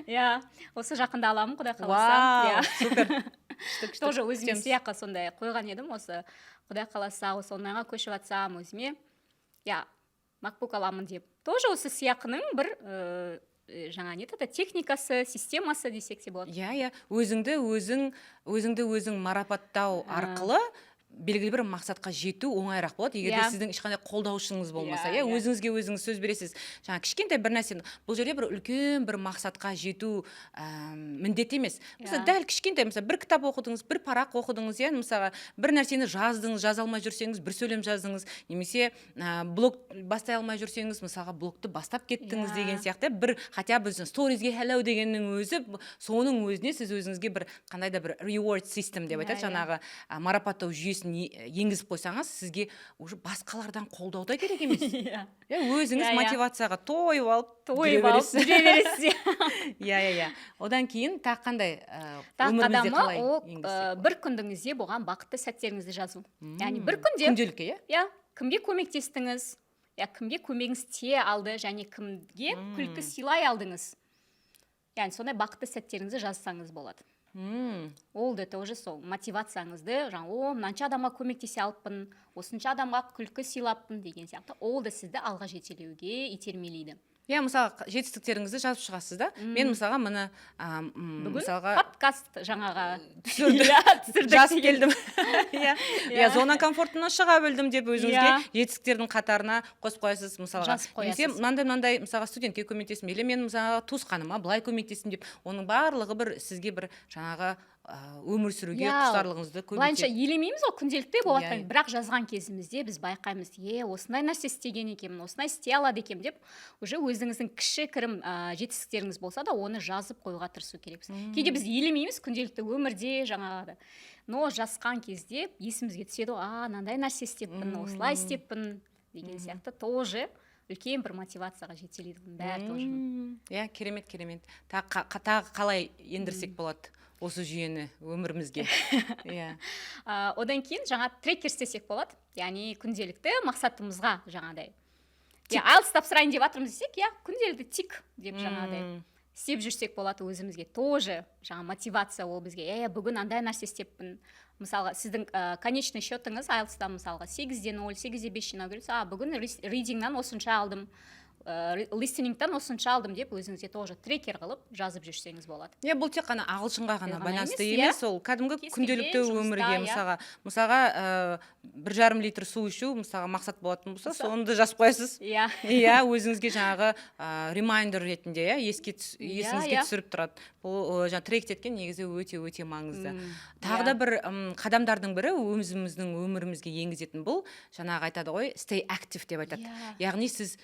Иә, осы жақында аламын, құдай қаласа. Вау! Иә. Супер, күшті, күшті. Тоже өзіме Күтеміз. сыйақы сондай қойған едім. Осы, құдай қаласа, осы онлайнға көшіп жатсам, өзіме, иә, MacBook аламын деп. Тоже осы сыйақының бір жаңа не еді, техникасы, системасы десек те болады. Иә, өзіңді өзің марапаттау арқылы белгілі бір мақсатқа жету оңайырақ болады, егер де сіздің ешқандай қолдаушыңыз болмаса. Иә, өзіңізге өзіңіз сөз бересіз жаңа кішкентай бір нәрсені. Бұл жерде бір үлкен бір мақсатқа жету міндет емес. Мысалы, дәл кішкентай, мысалы, бір кітап оқыдыңыз, бір парақ оқыдыңыз, иә, мысалға, бір нәрсені жаздыңыз, жаза алмай жүрсеңіз, бір сөйлем жаздыңыз немесе блог бастай алмай жүрсеңіз, мысалға, блогты бастап кеттіңіз деген сияқты. Бір хотя бы stories ге hello дегеннің өзі, соның өзіне сіз өзіңізге бір қандай да бір reward system деп айтады, Иә, иә. жаңағы марапаттау жүйесін енгізіп қойсаңыз, сізге уже басқалардан қолдау да керек емес. Иә, өзіңіз Иә, иә. мотивацияға тойып алып Тойып жүре алып бересіз. жүре бересіз, иә. Иә, одан кейін тағы қандай Тағы өмірімізде қадамы қалай ол енгізсек болады? бір күндіңізде болған бақытты сәттеріңізді жазу, яғни бір күнде Күнделікке, иә. Иә, кімге көмектестіңіз. Иә, кімге көмегіңіз тие алды және кімге күлкі сыйлай алдыңыз, яғни сондай бақытты сәттеріңізді жазсаңыз болады. Ол да тоже сол мотивацияңызды, жаңа, о, мынанша адамға көмектесе алыппын, осынша адамға күлкі сыйлаппын деген сияқты, ол да сізді алға жетелеуге итермелейді. Иә, мысалы, жетістіктеріңізді жазып шығасыз да. Мен, мысалға, міне, бүгін мысалға, подкаст жаңағы түсірді. Иә, түсірдік жазып деген. келдім, иә, иә, зона комфортынан шыға білдім деп өзіңізге жетістіктердің қатарына қосып қоясыз, мысалға. Жазып Немесе қоясыз. мынандай, мынандай, мысалға, студентке көмектестім или мен, мысалға, туысқаныма былай көмектестім деп, оның барлығы бір сізге бір жаңағы өмір сүруге құштарлығыңызды Былайынша көбейтеді. елемейміз ғой күнделікті болып жатқан, бірақ жазған кезімізде біз байқаймыз: е, осындай нәрсе істеген екенмін, осындай істей алады екенмін деп. Уже өзіңіздің кішігірім жетістіктеріңіз болса да, оны жазып қоюға тырысу керекпіз. Кейде біз елемейміз күнделікті өмірде жаңағыдай, но жазған кезде есімізге түседі ғой: а, мынандай нәрсе істеппін, осылай істеппін деген сияқты. Тоже үлкен бір мотивацияға жетелейді бұның бәрі тоже. Иә, керемет, керемет. Тағы қалай ендірсек болады осы жүйені өмірімізге, иә? Одан кейін жаңа трекер істесек болады, яғни күнделікті мақсатымызға жаңағыдай, иә, IELTS тапсырайын деп жатырмыз десек, иә, күнделікті тик деп жаңағыдай істеп жүрсек болады өзімізге. Тоже жаңа мотивация ол бізге: е, бүгін андай нәрсе істеппін. Мысалға, сіздің конечный счетыңыз IELTS-та, мысалға, 8,0, 8,5 жинау керек, а бүгін reading нан осынша алдым, listening тан осынша алдым деп өзіңізге тоже трекер қылып жазып жүрсеңіз болады. Иә, бұл тек қана ағылшынға ғана Ғана байланысты емес, емес, ол кәдімгі кез күнделікті келген жұмыста, өмірге. Мысалға, 1,5 литр су ішу, мысалға, мақсат болатын болса, соны да жазып қоясыз. Иә, өзіңізге жаңағы reminder ретінде, иә, есіңізге түсіріп тұрады. Бұл жаңа трек еткен негізі өте, өте маңызды. Тағы да бір қадамдардың бірі өзіміздің өмірімізге енгізетін, бұл жаңағы айтады ғой, stay active деп айтады. Яғни сіз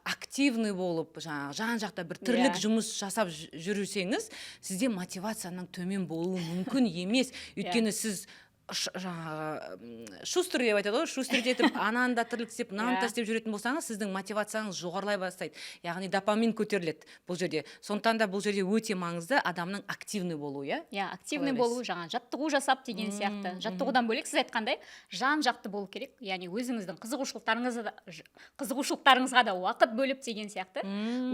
активный болып, жаңағы жан жақта бір тірлік жұмыс жасап жүрсеңіз, сізде мотивацияның төмен болуы мүмкін емес. Өйткені сіз жаңағы шустрый деп айтады ғой, шустрый етіп, ананы да тірлік істеп, мынаны да істеп жүретін болсаңыз, сіздің мотивацияңыз жоғарылай бастайды, яғни допамин көтеріледі бұл жерде. Сондықтан да бұл жерде өте маңызды адамның активный болуы, иә? Иә, активный Қалай болу, ойлайсыз? жаңа жаттығу жасап деген сияқты. Жаттығудан бөлек, сіз айтқандай, жан жақты болу керек, яғни өзіңіздің қызығушылықтарыңызға да уақыт бөліп деген сияқты,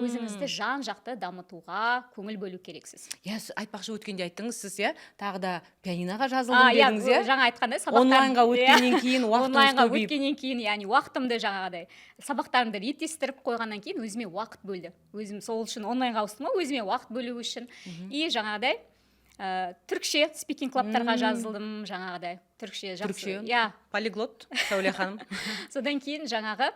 өзіңізді жан жақты дамытуға көңіл бөлу керексіз. Иә, айтпақшы, өткенде айттыңыз сіз, иә, тағы да пианиноға жазылдым Иә, дедіңіз, иә? Жаңа айтқандай, сабақтар Онлайнға өткеннен кейін уақытыңыз онлайнға көбейіп. өткеннен кейін, яғни уақытымды жаңағыдай сабақтарымды реттестіріп қойғаннан кейін өзіме уақыт бөлді. Өзім сол үшін онлайнға ауыстым ғой, өзіме уақыт бөлу үшін. И жаңағыдай түрікше speaking club тарға жазылдым, жаңағыдай түрікше жақсы. Түрікше? Иә. Полиглот Сәуле ханым. Содан кейін жаңағы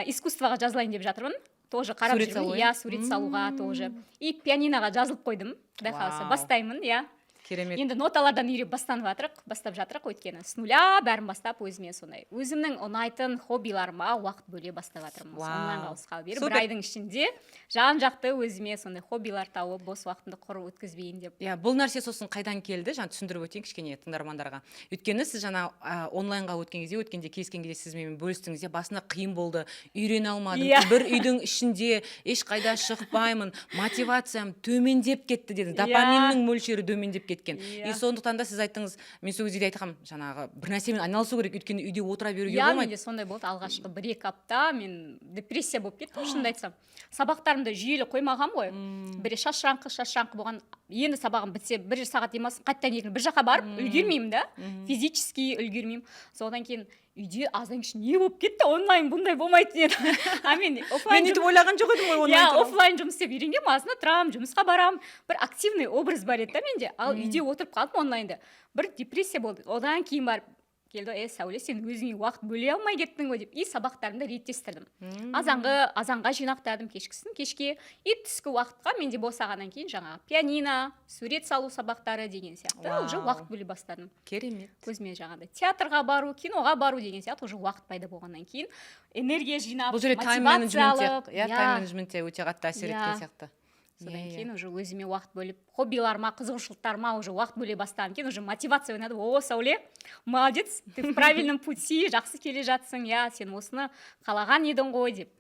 искусство ға жазылайын деп жатырмын тоже, қарап Сурет жүрмін. салу, Иә, сурет салуға тоже. И пианиноға жазылып қойдым, құдай қаласа, бастаймын, иә. Керемет. Енді ноталардан үйреніп бастанып жатырық, бастап жатырық, өйткені с нуля бәрін бастап, өзіме сондай өзімнің ұнайтын хоббиларыма уақыт бөле бастап жатырмын осы онлайнға ауысқалы бері бір айдың ішінде жан жақты өзіме сондай хоббилар тауып, бос уақытымды құр өткізбейін деп. Иә, бұл нәрсе сосын қайдан келді, жаңа түсіндіріп өтейін кішкене тыңдармандарға. Өйткені сіз жаңа онлайнға өткен кезде, өткенде кездескен кезде сіз менімен бөлістіңіз, иә, басында қиын болды, үйрене алмадым, бір үйдің ішінде ешқайда шықпаймын, мотивациям төмендеп кетті дедіңіз, допаминнің мөлшері төмендеп кеткен. И сондықтан да сіз айттыңыз, мен сол кезде де айтқанмын, жаңағы бір нәрсемен айналысу керек, өйткені үйде отыра беруге болмайды. Менде сондай болды. Алғашқы 1-2 апта мен депрессия болып кеттім, шынымды айтсам. Сабақтарымды жүйелі қоймағанмын ғой, бірі шашыраңқы шашыраңқы болған. Енді сабағым бітсе, бір сағат демалсын, қайтадан екінші бір жаққа барып үлгермеймін да, физически үлгермеймін. Содан кейін үйде аздан кейін не болып кетті, онлайн бұндай болмайтын еді, а мен оффлайн Мен өйтіп ойлаған жоқ едім ғой онлайн туралы. Оффлайн жұмыс істеп үйренгенмін, азында тұрамын, жұмысқа барамын, бір активный образ бар еді да менде. Ал үйде отырып қалдым онлайнда, бір депрессия болды. Одан кейін барып келді: е, Сәуле, сен өзіңе уақыт бөле алмай кеттің ғой деп. И сабақтарымды реттестірдім. Азанғы азанға жинақтадым, кешкісін кешке, и түскі уақытқа менде босағаннан кейін жаңағы пианино, сурет салу сабақтары деген сияқты уже уақыт бөле бастадым. Керемет. Өзіме жаңағыдай театрға бару, киноға бару деген сияқты уже уақыт пайда болғаннан кейін, энергия жинап, Бұл жерде тайм мотивация менеджмент, алып, иә, тайм менеджмент те өте қатты әсер еткен сияқты. Содан Иә, иә. кейін уже өзіме уақыт бөліп, хоббиларыма, қызығушылықтарыма уже уақыт бөле бастағаннан кейін уже мотивация оянады: о, Сәуле, молодец, ты в правильном пути, жақсы келе жатсың, иә, сен осыны қалаған едің ғой деп.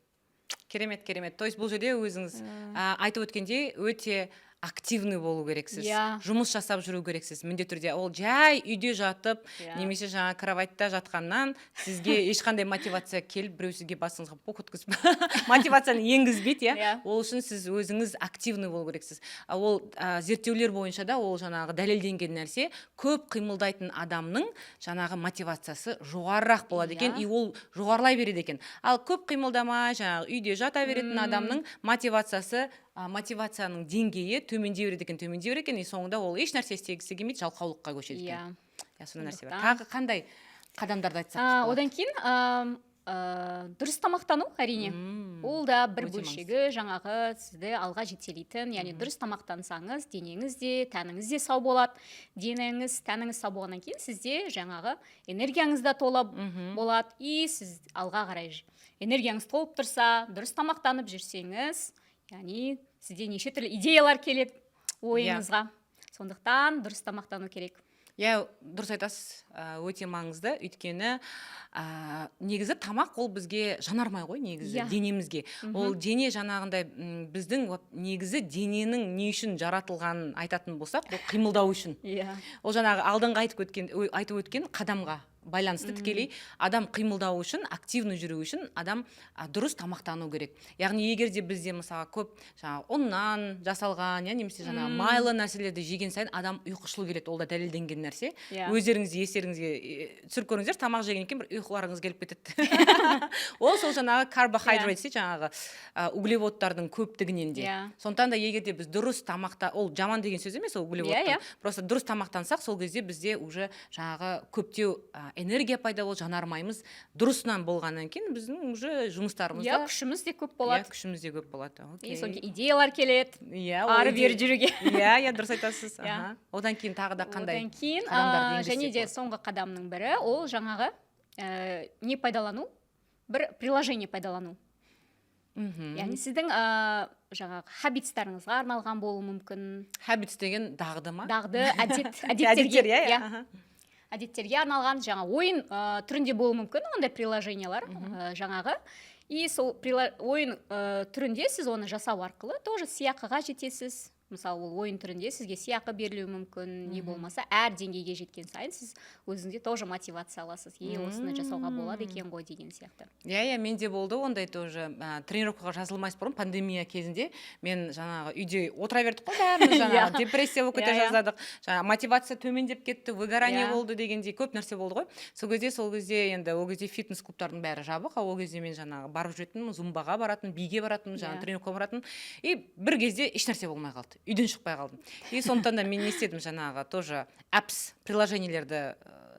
Керемет, керемет. То есть бұл жерде өзіңіз айтып өткендей, өте Активный болу керексіз, жұмыс жасап жүру керексіз міндетті түрде. Ол жай үйде жатып немесе жаңа кроватьта жатқаннан сізге ешқандай мотивация келіп, біреу сізге басыңызға пук өткізіп мотивацияны енгізбейді, иә. Ол үшін сіз өзіңіз активный болу керексіз. Ол зерттеулер бойынша да ол жаңағы дәлелденген нәрсе: көп қимылдайтын адамның жаңағы мотивациясы жоғарырақ болады екен и ол жоғарылай береді екен. Ал көп қимылдамай, жаңағы үйде жата беретін адамның мотивациясы, мотивацияның деңгейі төмендей береді екен, төмендей береді екен, и соңында ол еш нәрсе істегісі келмейді, жалқаулыққа көшеді екен. Иә, сондай нәрсе бар. Тағы қандай қадамдарды айтсақ болады? Одан кейін дұрыс тамақтану, әрине. Ол да бір Өте бөлшегі жаңағы сізді алға жетелейтін. Яғни дұрыс тамақтансаңыз, денеңіз де, тәніңіз де сау болады. Денеңіз, тәніңіз сау болғаннан кейін сізде жаңағы энергияңыз да тола болады, и сіз алға қарай энергияңыз толып тұрса, дұрыс тамақтанып жүрсеңіз, яғни сізде неше түрлі идеялар келеді ойыңызға. Сондықтан дұрыс тамақтану керек. Иә, дұрыс айтасыз, өте маңызды, өйткені негізі тамақ ол бізге жанармай ғой негізі денемізге. Ол дене жаңағындай біздің негізі дененің не үшін жаратылғанын айтатын болсақ, ол қимылдау үшін. Ол жаңағы алдыңғы айтып өткен қадамға байланысты тікелей: адам қимылдау үшін, активный жүру үшін адам дұрыс тамақтану керек. Яғни егер де бізде, мысалға, көп жаңағы ұннан жасалған, иә, немесе жаңағы майлы нәрселерді жеген сайын адам ұйқышыл келеді. Ол да дәлелденген нәрсе. Өздеріңіз естеріңізге түсіріп көріңіздер, тамақ жегеннен кейін бір ұйқыларыңыз келіп кетеді. Ол сол жаңағы carbohydrates дейді, жаңағы углеводтардың көптігінен де. Сондықтан да егер де біз дұрыс тамақта, ол жаман деген сөз емес ол углеводтың, просто дұрыс тамақтансақ, сол кезде бізде уже жаңағы көптеу энергия пайда болады, жанармайымыз дұрысынан болғаннан кейін біздің уже жұмыстарымыз да Күшіміз де көп болады. Иә, күшіміз де көп болады. И содан кейін идеялар келеді Иә, ол ары бері жүруге. Иә, дұрыс айтасыз. Одан кейін тағы да қандай Одан кейін қадамдарды енгізсек және де болады? соңғы қадамның бірі ол жаңағы не пайдалану, бір приложение пайдалану. Яғни сіздің жаңағы habits тарыңызға арналған болуы мүмкін. Habits деген дағды ма? Дағды, әдет, Әдеттер. әдеттерге. Иә. Иә. Әдеттерге арналған жаңа ойын түрінде болуы мүмкін ондай приложениялар жаңағы. И сол ойын түрінде сіз оны жасау арқылы тоже сыйақыға жетесіз. Мысалы, ол ойын түрінде сізге сыйақы берілуі мүмкін, не болмаса әр деңгейге жеткен сайын сіз өзіңізде тоже мотивация аласыз: е, осыны жасауға болады екен ғой деген сияқты. Иә, менде болды ондай тоже. Тренировкаға жазылмас бұрын, пандемия кезінде мен жаңағы үйде отыра бердік қой бәріміз, жаңағы депрессия болып кете Иә, иә. жаздадық, жаңағы мотивация төмендеп кетті, выгорание болды дегендей көп нәрсе болды ғой сол кезде. Сол кезде енді, ол кезде фитнес клубтардың бәрі жабық, ал ол кезде мен жаңағы барып жүретінмін, зумбаға баратынмын, биге баратынмын, жаңағы тренировкаға баратынмын. И бір кезде ешнәрсе болмай қалды, үйден шықпай қалдым. И сондықтан да мен не істедім? Жаңағы тоже apps, приложениелерді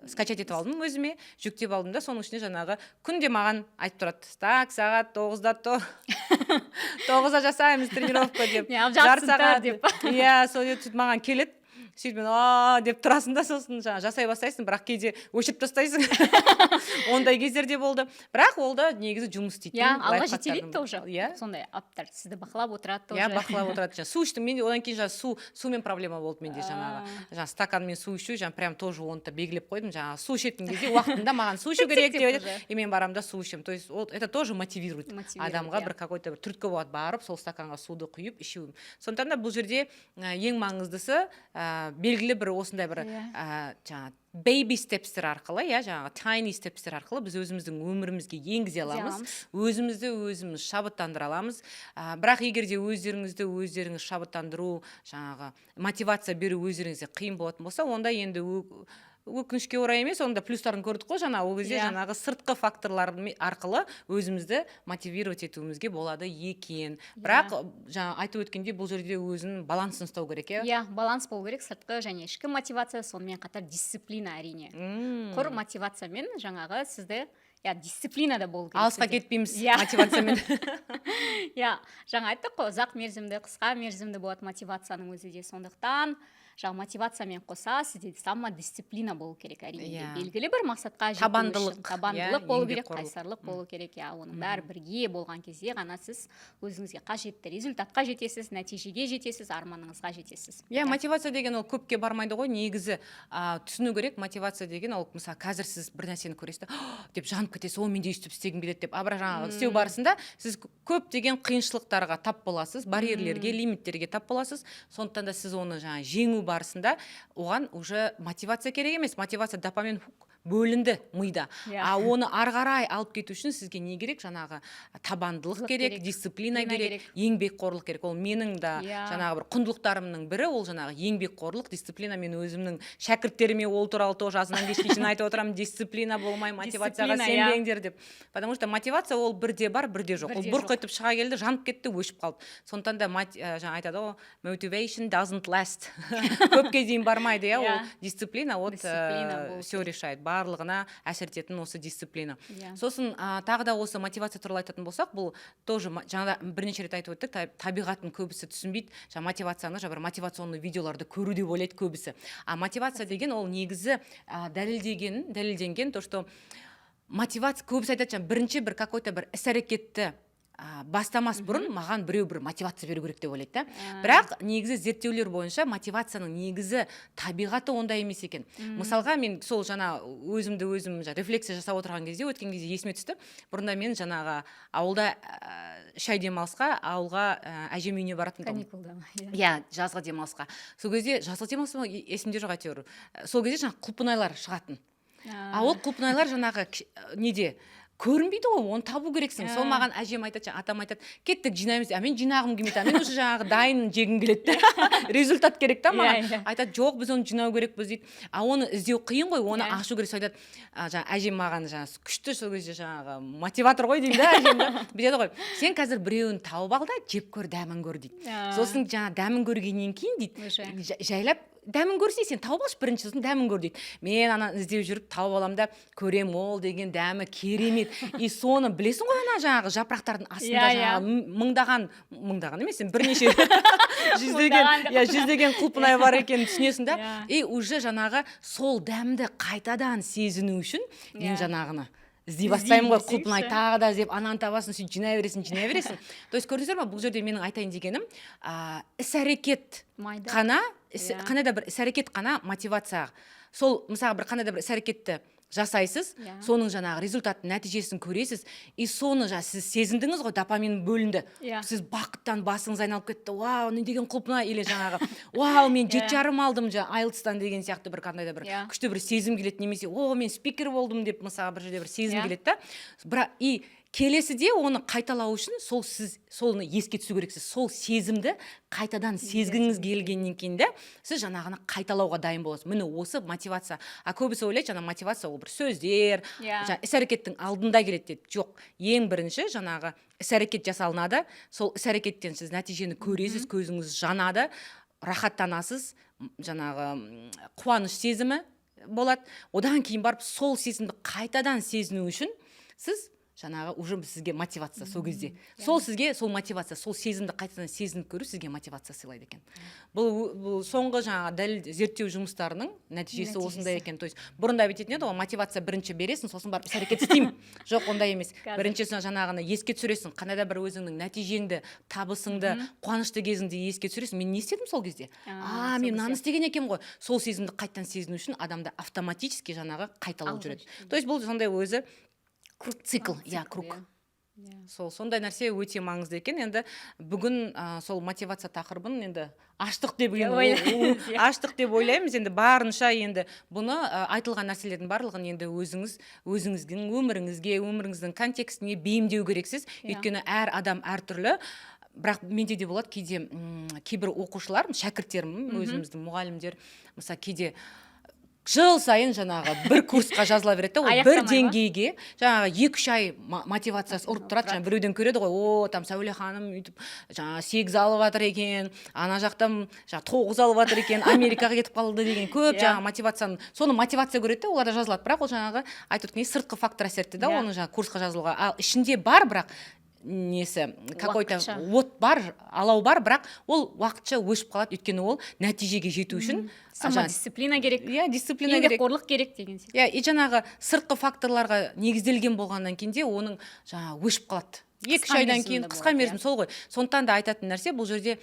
скачать етіп алдым, өзіме жүктеп алдым да, соның ішінде жаңағы күнде маған айтып тұрады: так, сағат 9-да жасаймыз тренировка деп. Неғып Жарты жатсың, тұр сағат деп. Иә, сол сөйтіп маған келеді. Сөйтіп мен а деп тұрасың да, сосын жаңағы жасай бастайсың, бірақ кейде өшіріп тастайсың, ондай кездер де болды. Бірақ ол да негізі жұмыс істейтін Иә, алға лайфхактардың жетелейді тоже. Сондай апптар сізді бақылап отырады тоже. Иә, бақылап отырады. Жаңа су іштім мен де, одан кейін жаңағы сумен проблема болды менде. Жаңағы стаканмен су ішу, жаңа прям тоже оны да белгілеп қойдым: жаңағы су ішетін кезде уақытында маған су ішу керек Тік-тік деп деп айтады, и мен барамын да су ішемін. То есть ол это тоже мотивирует Мотивирует, адамға, иә. бір какой то бір түрткі болады барып сол стаканға суды құйып ішу. Сондықтан да бұл жерде ең маңыздысы белгілі бір осындай бір жаңағы baby steps тер арқылы, иә, жаңағы tiny steps тер арқылы біз өзіміздің өмірімізге енгізе аламыз, аламыз. өзімізді өзіміз шабыттандыра аламыз. Бірақ егер де өздеріңізді өздеріңіз шабыттандыру, жаңағы мотивация беру өздеріңізге қиын болатын болса, онда енді өкінішке орай емес, онда плюстарын көрдік қой жаңа. Ол кезде жаңағы сыртқы факторлар арқылы өзімізді мотивировать етуімізге болады екен. Бірақ жаңа айтып өткендей, бұл жерде өзінің балансын ұстау керек, иә. Иә, баланс болу керек: сыртқы және ішкі мотивация, сонымен қатар дисциплина, әрине. Құр мотивациямен жаңағы сізді, иә, дисциплина да болу керек Алысқа сізде. кетпейміз мотивациямен. Иә, жаңа айттық қой, ұзақ мерзімді, қысқа мерзімді болады мотивацияның өзі де. Сондықтан Жаңа мотивациямен қоса сізде самодисциплина болу керек, әрине де. Иә. Белгілі бір мақсатқа жету Табандылық, үшін табандылық иә, болу керек, еңбекқорлық. Қайсарлық болу керек, иә. Оның бәрі бірге болған кезде ғана сіз өзіңізге қажетті результатқа жетесіз, нәтижеге жетесіз, арманыңызға жетесіз. Иә, мотивация деген ол көпке бармайды ғой негізі. Түсіну керек, мотивация деген ол, мысалы, қазір сіз бір нәрсені көресіз де, деп жанып кетесіз, о, мен де өйстіп істегім келеді деп. А бірақ жаңағы істеу барысында сіз көптеген қиыншылықтарға тап боласыз, барьерлерге, лимиттерге тап боласыз. Сондықтан да сіз оны жаңағы жеңу барысында оған уже мотивация керек емес, мотивация, допамин бөлінді мида. А оны ары қарай алып кету үшін сізге не керек? Жаңағы табандылық Лық керек, керек, дисциплина дисциплина керек, керек. Еңбекқорлық керек. Ол менің да жаңағы бір құндылықтарымның бірі, ол жаңағы еңбекқорлық, дисциплина. Мен өзімнің шәкірттеріме ол туралы тоже азаннан кешке шейін айтып отырамын: дисциплина болмай, мотивацияға Дисциплина, иә. сенбеңдер деп. Потому что мотивация ол бірде бар, бірде жоқ, ол Бірде бұрқ жоқ. етіп шыға келді, жанып кетті, өшіп қалды. Сондықтан да жаңа айтады ғой, motivation doesn't last, көпке дейін бармайды, иә. Ол дисциплина вот Дисциплина болу все решает, барлығына әсер ететін осы дисциплина. Сосын тағы да осы мотивация туралы айтатын болсақ, бұл тоже жаңа да бірнеше рет айтып өттік, табиғатын көбісі түсінбейді. Жаңа мотивацияны жаңа бір мотивационный видеоларды көру деп ойлайды көбісі. А мотивация деген ол негізі дәлелденген то, что мотивация, көбісі айтады, жаңа бірінші бір какой-то бір іс әрекетті бастамас бұрын маған біреу бір мотивация беру керек деп ойлайды да. Бірақ негізі зерттеулер бойынша мотивацияның негізі табиғаты ондай емес екен. Мысалға, мен сол жаңа өзімді өзім жаңа рефлексия жасап отырған кезде, өткен кезде есіме түсті. Бұрында мен жаңағы ауылда 3 ай демалысқа ауылға, әжем үйіне баратын тұғынмын. Каникулда ма, иә? Иә, жазғы демалысқа. Сол кезде, жазғы демалыс па, есімде жоқ әйтеуір. Сол кезде жаңағы құлпынайлар шығатын. А ол құлпынайлар жаңағы неде көрінбейді ғой, оны табу керексің. Сол маған әжем айтады, жаңа атам айтады: «Кеттік, жинаймыз». А мен жинағым келмейді, а мен уже жаңағы дайын жегім келеді да, результат керек та маған. Иә, иә. Айтады: «Жоқ, біз оны жинау керекпіз», – дейді. А оны іздеу қиын ғой, оны ашу керек. Сол айтады, жаңа әжем маған жаңағы күшті, сол кезде жаңағы мотиватор ғой деймін да әжем да, бүйтеді ғой: «Сен қазір біреуін тауып ал да, жеп көр, дәмін көр», – дейді. «Сосын жаңа дәмін көргеннен кейін, – дейді, Уже. Жайлап дәмін көрсей, сен тауып алшы бірінші, сосын дәмін көр», – дейді. Мен ана іздеп жүріп тауып аламын да, көремін, ол деген дәмі керемет. И соны білесің ғой, ана жаңағы жапырақтардың астында Иә, иә. жаңағы мыңдаған, мыңдаған емес енді, бірнеше жүздеген Мыңдаған деп. иә, жүздеген құлпынай бар екенін түсінесің да. Иә. И уже жаңағы сол дәмді қайтадан сезіну үшін мен жаңағыны іздей бастаймын ғой. Іздеймін Құлпынай десеңші. тағы да іздеп, ананы табасың, сөйтіп жинай бересің, жинай бересің. То есть көрдіңіздер ма, бұл жерде менің айтайын дегенім, іс әрекет Майда. қана қандай да бір іс әрекет қана мотивация. Сол, мысалы, бір қандай да бір іс әрекетті жасайсыз, соның жаңағы результатын, нәтижесін көресіз. И соны жаңа сіз сезіндіңіз ғой, допамин бөлінді, сіз бақыттан басыңыз айналып кетті: «Вау, не деген құлпынай!» Или жаңағы: «Вау, мен жеті жарым алдым жаңа IELTS-тан», – деген сияқты бір қандай да бір күшті бір сезім келеді. Немесе: «О, мен спикер болдым», – деп, мысалы, бір жерде бір сезім келеді да. Бірақ и келесіде оны қайталау үшін сол сіз соны еске түсу керексіз. Сол сезімді қайтадан сезгіңіз келгеннен кейін де сіз жаңағыны қайталауға дайын боласыз. Міне, осы мотивация. А көбісі ойлайды, жаңа мотивация ол бір сөздер, жаңа іс әрекеттің алдында келеді деп. Жоқ, ең бірінші жаңағы іс әрекет жасалынады, сол іс әрекеттен сіз нәтижені көресіз, көзіңіз жанады, рахаттанасыз, жаңағы қуаныш сезімі болады. Одан кейін барып сол сезімді қайтадан сезіну үшін сіз жаңағы уже сізге мотивация сол кезде, сол сізге сол мотивация, сол сезімді қайтадан сезініп көру сізге мотивация сыйлайды екен. Бұл соңғы жаңағы дәлел зерттеу жұмыстарының нәтижесі осындай Нәтижесі. екен. То есть бұрында бүйтетін еді ғой: мотивация бірінші бересің, сосын барып іс әрекет істеймін. Жоқ, ондай емес. Қазір. Бірінші сен жаңағыны еске түсіресің, қандай да бір өзіңнің нәтижеңді, табысыңды, қуанышты кезіңді еске түсіресің: мен не істедім сол кезде? А, а сол мен мынаны кезде. істеген екенмін ғой. Сол сезімді қайтадан сезіну үшін адамда автоматически жаңағы қайталау Алға жүреді. жүреді. То есть бұл сондай өзі цикл, иә, Цикл, круг. иә. Иә. Сол сондай нәрсе өте маңызды екен. Енді бүгін сол мотивация тақырыбын енді аштық деп Иә, енді ойлаймыз, иә. аштық деп ойлаймыз. Енді барынша енді бұны, айтылған нәрселердің барлығын енді өзіңіз өзіңіздің өміріңізге, өміріңіздің контекстіне бейімдеу керексіз. Өйткені әр адам әртүрлі. Бірақ менде де болады кейде, кейбір оқушылар, шәкірттерім, өзіміздің мұғалімдер, мысалы, кейде жыл сайын жаңағы бір курсқа жазыла береді да, ол бір Аяқтамай ма? деңгейге жаңағы 2-3 ай мотивациясы ұрып тұрады. Жаңағы біреуден көреді ғой: о, там Сәуле ханым өйтіп жаңағы 8 алып жатыр екен, ана жақтан жаңағы 9 алып жатыр екен, Америкаға кетіп қалды деген көп жаңағы мотивацияны, соны мотивация көреді де, олар да жазылады. Бірақ ол жаңағы айтып өткендей, сыртқы фактор әсер етті да оны жаңағы курсқа жазылуға. Ал ішінде бар, бірақ Несі, какой-то Уақытша. от бар, алау бар, бірақ ол уақытша өшіп қалады, өйткені ол нәтижеге жету үшін Самодисциплина керек. Иә, дисциплина керек. Еңбекқорлық керек деген сияқты. Иә, и жаңағы сыртқы факторларға негізделген болғаннан кейін де оның жаңағы өшіп қалады 2-3 Қысқа айдан кейін. мерзімді Қысқа болады, мерзім, иә. сол ғой. Сондықтан да айтатын нәрсе: бұл жерде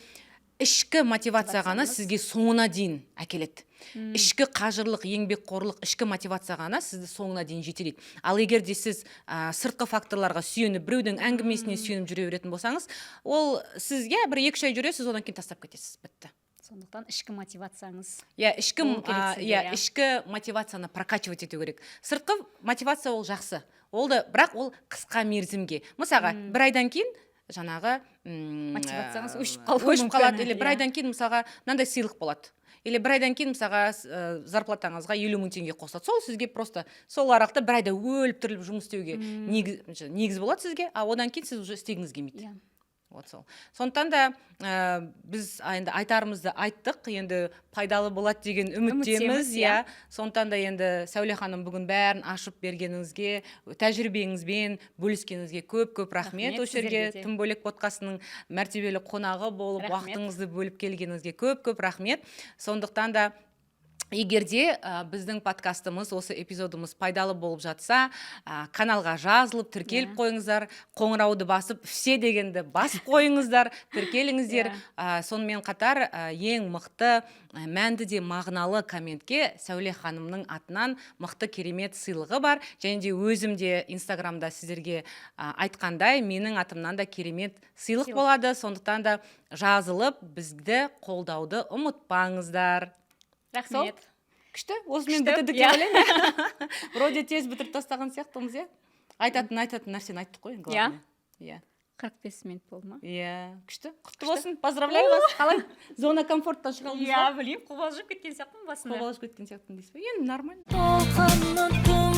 ішкі мотивация ғана Мотивациямыз. сізге соңына дейін әкеледі. Ішкі қажырлық, еңбекқорлық, ішкі мотивация ғана сізді соңына дейін жетелейді. Ал егер де сіз сыртқы факторларға сүйеніп, біреудің әңгімесіне сүйеніп жүре беретін болсаңыз, ол сіз, иә, бір 2-3 ай жүресіз, одан кейін тастап кетесіз, бітті. Сондықтан ішкі мотивацияңыз Иә, ішкі болу керек сізде, иә, иә. Ішкі мотивацияны прокачивать ету керек. Сыртқы мотивация ол жақсы, ол да, бірақ ол қысқа мерзімге. Мысалға, бір айдан кейін жаңағы Мотивацияңыз өшіп қалуы өшіп мүмкін, қалады или бір иә. айдан кейін, мысалға, мынандай сыйлық болады или бір айдан кейін, мысалға, зарплатаңызға 50 000 теңге қосылады. Сол сізге просто сол аралықта бір айда өліп тіріліп жұмыс істеуге негіз болады сізге, а одан кейін сіз уже істегіңіз келмейді. Вот сол. Сондықтан да біз енді айтарымызды айттық, енді пайдалы болады деген үміттеміз. Үміттеміз, Иә. Иә. Сондықтан да енді, Сәуле ханым, бүгін бәрін ашып бергеніңізге, тәжірибеңізбен бөліскеніңізге көп көп рахмет. Рахмет Осы жерге сіздерге де. «Тым бөлек» подкастының мәртебелі қонағы болып, Рахмет. уақытыңызды бөліп келгеніңізге көп көп рахмет. Сондықтан да егер де біздің подкастымыз, осы эпизодымыз пайдалы болып жатса, каналға жазылып, тіркеліп қойыңыздар, қоңырауды басып, «все» дегенді басып қойыңыздар, тіркеліңіздер. Сонымен қатар ең мықты, мәнді де мағыналы комментке Сәуле ханымның атынан мықты, керемет сыйлығы бар. Және де өзім де Инстаграмда сіздерге айтқандай, менің атымнан да керемет сыйлық Сыйлық. болады. Сондықтан да жазылып, бізді қолдауды ұмытпаңыздар. Рахмет. Күшті, осымен Күшті, бітірдік иә. деп ойлаймын. Вроде тез бітіріп тастаған сияқтымыз, иә. Айтатын нәрсені айттық қой енді, главное, иә. 45 минут болды ма? Иә, күшті, құтты болсын, поздравляю вас! Қалай, зона комфорттан шыға алдыңыз ба? Иә, білмеймін, қобалжып кеткен сияқтымын басында. Қобалжып кеткен сияқтымын дейсіз ба? Енді нормально. Толқынын.